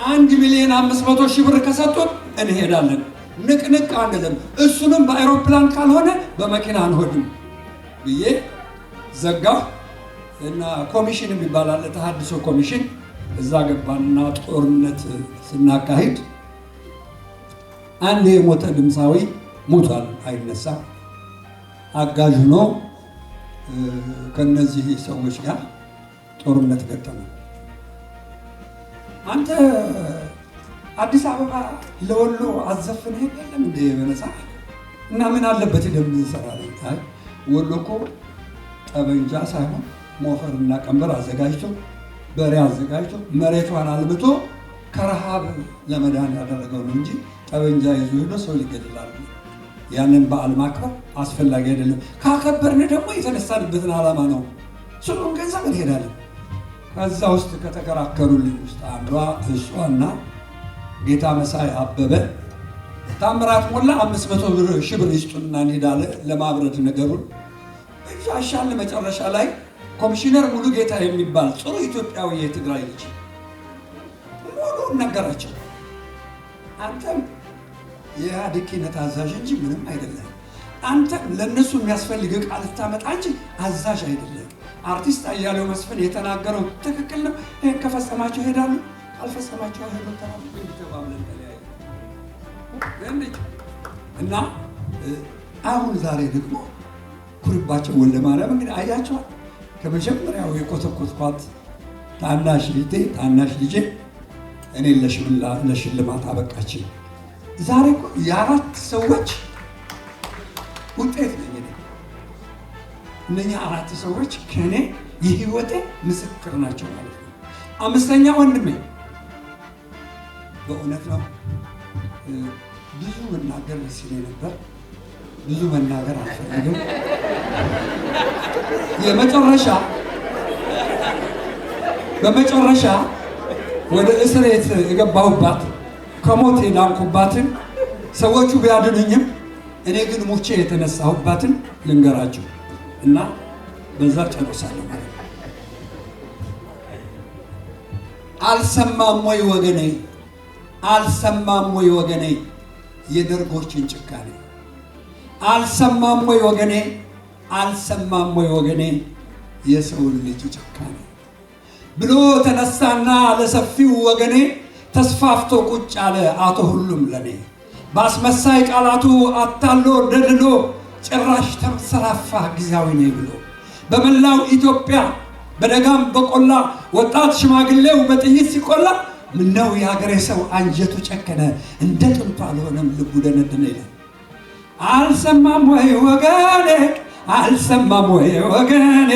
1,500,000 ብር ከሰጡን እንሄዳለን። ንቅንቅ አንልም። እሱንም በአይሮፕላን ካልሆነ በመኪና አንሆድም ብዬ ዘጋሁ። እና ኮሚሽን የሚባል አለ፣ ተሐድሶ ኮሚሽን። እዛ ገባንና ጦርነት ስናካሂድ አንድ የሞተ ድምፃዊ ሞቷል፣ አይነሳም። አጋዥ ሆኖ ከነዚህ ሰዎች ጋር ጦርነት ገጠመ። አንተ አዲስ አበባ ለወሎ አዘፍነህ የለም እንደ በነፃ እና ምን አለበት ደም እንሰራለን? አይ ወሎ እኮ ጠበንጃ ሳይሆን ሞፈርና ቀንበር አዘጋጅቶ በሬ አዘጋጅቶ መሬቷን አልምቶ ከረሃብ ለመዳን ያደረገው ነው እንጂ ጠበንጃ ይዞ ሄዶ ሰው ሊገድላል። ያንን በዓል ማክበር አስፈላጊ አይደለም። ካከበርን ደግሞ የተነሳንበትን ዓላማ ነው። ስሉን ገንዘብ እንሄዳለን። ከዛ ውስጥ ከተከራከሩልኝ ውስጥ አንዷ እሷና ጌታ መሳይ አበበ ታምራት ሞላ 500,000 ብር ይስጡንና እንሄዳለን ለማብረድ ነገሩን እሻሻል። መጨረሻ ላይ ኮሚሽነር ሙሉ ጌታ የሚባል ጥሩ ኢትዮጵያዊ የትግራይ ልጅ ሙሉ ነገራቸው። አንተም የኢህአዴግ ኪነት አዛዥ እንጂ ምንም አይደለም። አንተም ለነሱ የሚያስፈልግ ዕቃ ልታመጣ እንጂ አዛዥ አይደለም። አርቲስት አያሌው መስፍን የተናገረው ትክክል ነው። ይሄን ከፈጸማቸው ይሄዳሉ፣ ካልፈጸማቸው አይሄዱም ተባብለን ተለያየን። እና አሁን ዛሬ ደግሞ ኩሪባቸው ወልደ ማርያም እንግዲህ አያቸዋል። ከመጀመሪያው የኮተኮትኳት ታናሽ እህቴ ታናሽ ልጄ እኔ ለሽልማት አበቃችኝ። ዛሬ እኮ የአራት ሰዎች ውጤት ነኝ እኔ። እነኛ 4 ሰዎች ከኔ የህይወቴ ምስክር ናቸው ማለት ነው። አምስተኛ ወንድሜ በእውነት ነው ብዙ መናገር ደስ ይለኝ ነበር። ብዙ መናገር አልፈልግም። በመጨረሻ ወደ እስር ቤት የገባሁባት ከሞት የዳንኩባትን ሰዎቹ ቢያድኑኝም እኔ ግን ሞቼ የተነሳሁባትን ልንገራችሁ እና በዛ ጨርሳለሁ ማለት ነው። አልሰማም ወይ ወገኔ፣ አልሰማም ወይ ወገኔ የደርጎችን ጭካኔ፣ አልሰማም ወይ ወገኔ፣ አልሰማም ወይ ወገኔ የሰውን ልጅ ጭካኔ ብሎ ተነሳና ለሰፊው ወገኔ ተስፋፍቶ ቁጭ አለ አቶ ሁሉም ለኔ። ባስመሳይ ቃላቱ አታሎ ደልሎ ጭራሽ ተንሰራፋ ጊዜያዊ ነኝ ብሎ በመላው ኢትዮጵያ በደጋም በቆላ ወጣት ሽማግሌው በጥይት ሲቆላ ምነው የሀገሬ ሰው አንጀቱ ጨከነ እንደ ጥንቱ አልሆነም ልቡ ደነደነ ይላል። አልሰማም ወይ ወገኔ፣ አልሰማም ወይ ወገኔ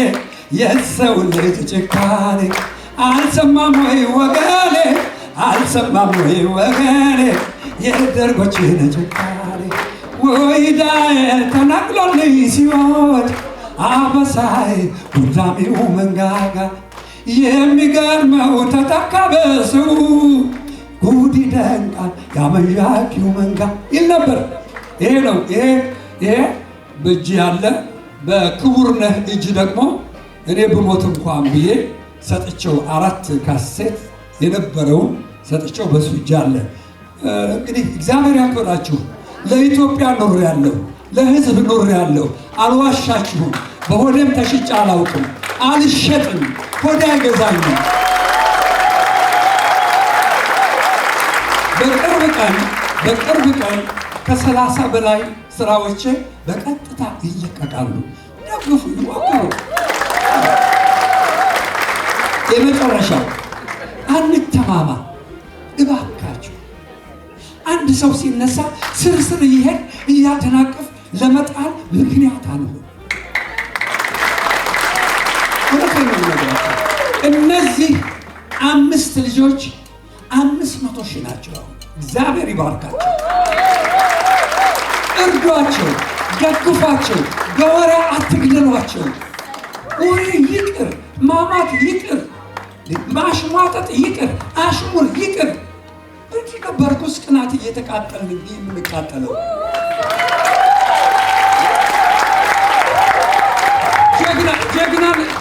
የሰው ልጅ ጭካኔ፣ አልሰማም ወይ ወገኔ፣ አልሰማም ወይ ወገኔ የደርጎችን ጭካኔ። ወይዳዬ ተነቅሎልኝ ሲወድ አበሳይ ጉዳሚው መንጋጋ የሚገርመው ተተካ በሰው ጉድ ይደንቃል ያመዣኪው መንጋ ይል ነበር። ይሄ ነው። ይሄ በእጅ ያለ በክቡር ነህ እጅ ደግሞ እኔ ብሞት እንኳን ብዬ ሰጥቼው 4 ካሴት የነበረውን ሰጥቼው በሱ እጅ አለ። እንግዲህ እግዚአብሔር ያክብራችሁ። ለኢትዮጵያ ኖሬያለሁ፣ ለሕዝብ ኖሬያለሁ። አልዋሻችሁም። በሆዴም ተሽጬ አላውቅም፣ አልሸጥም፣ ሆዴ አይገዛኝም። በቅርብ ቀን ከ30 በላይ ስራዎቼ በቀጥታ ይለቀቃሉ። ደግፉ፣ ይሞክሩ። የመጨረሻው አንተማማ እባካችሁ። አንድ ሰው ሲነሳ ስር እየሄድ እያደናቀፍ ለመጣል ምክንያት አንሆን። እውነቴን ነው የምነግራችሁ። እነዚህ 5 ልጆች 500 ሺህ ናቸው። አሁን እግዚአብሔር ይባርካቸው። እርዷቸው፣ ደግፏቸው፣ በወሬ አትግደሏቸው። ወሬ ይቅር፣ ማማት ይቅር፣ ማሽሟጠጥ ይቅር፣ አሽሙር ይቅር። እንዲህ ነው በርኩስ ቅናት እየተቃጠልን እንዲህ የምንቃጠለው።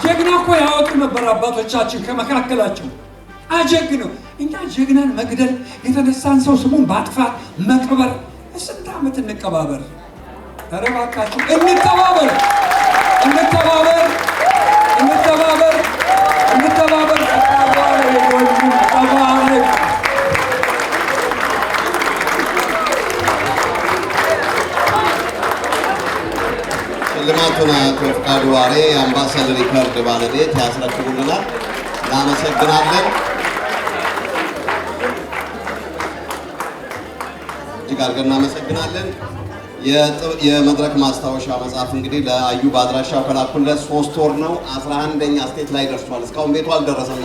ጀግና እኮ ያወጡ ነበር አባቶቻችን ከመካከላቸው አጀግነው። እኛ ጀግናን መግደል የተነሳን ሰው ስሙን ማጥፋት መቅበር፣ ስንት ዓመት እንቀባበር? ኧረ እባካችሁ እንተባበር፣ እንተባበር፣ እንተባበር፣ እንተባበር። ተባረክ። ሽልማቱን አቶ ፍቃዱ ዋሬ የአምባሰል ሪከርድ ባለቤት ያስረክቡልናል። እናመሰግናለን። እጅግ አድርገን እናመሰግናለን። የመድረክ ማስታወሻ መጽሐፍ እንግዲህ ለአዩ በአድራሻው ከላኩለት 3 ወር ነው። 11ኛ state ላይ ደርሷል። እስካሁን ቤቱ አልደረሰም።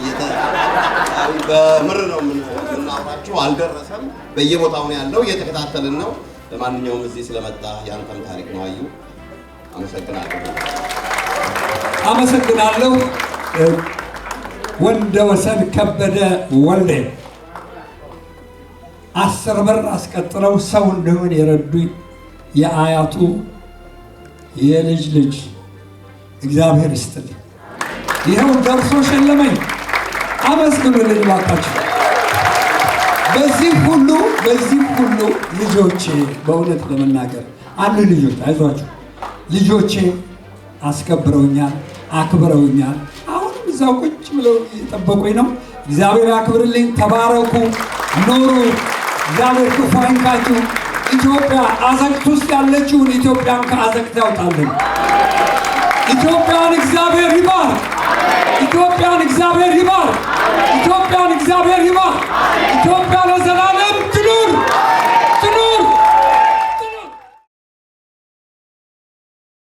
በምር ነው የምናወራችሁ፣ አልደረሰም። በየቦታው ነው ያለው፣ እየተከታተልን ነው። ለማንኛውም እዚህ ስለመጣ ያንተም ታሪክ ነው አዩ፣ አመሰግናለሁ። አመሰግናለሁ። ወንደወሰን ከበደ ወልዴ 10 ብር አስቀጥለው ሰው እንደሆነ የረዱኝ የአያቱ የልጅ ልጅ እግዚአብሔር ይስጥልኝ። ይኸው ደርሶ ሸለመኝ። አመስግኑልኝ እባካችሁ። በዚህ ሁሉ ልጆቼ በእውነት ለመናገር አሉ ልጆች፣ አይዟችሁ ልጆቼ አስከብረውኛል፣ አክብረውኛል። አሁንም እዛው ቁጭ ብለው እየጠበቁኝ ነው። እግዚአብሔር ያክብርልኝ። ተባረኩ፣ ኑሩ። እግዚአብሔር ክፉ አይንካችሁ። ኢትዮጵያ አዘቅት ውስጥ ያለችውን ኢትዮጵያን ከአዘቅት ያውጣልን። ኢትዮጵያን እግዚአብሔር ይባርክ። ኢትዮጵያን እግዚአብሔር ይባርክ። ኢትዮጵያን እግዚአብሔር ይባርክ። ኢትዮጵያ ለዘላለም ትኑር።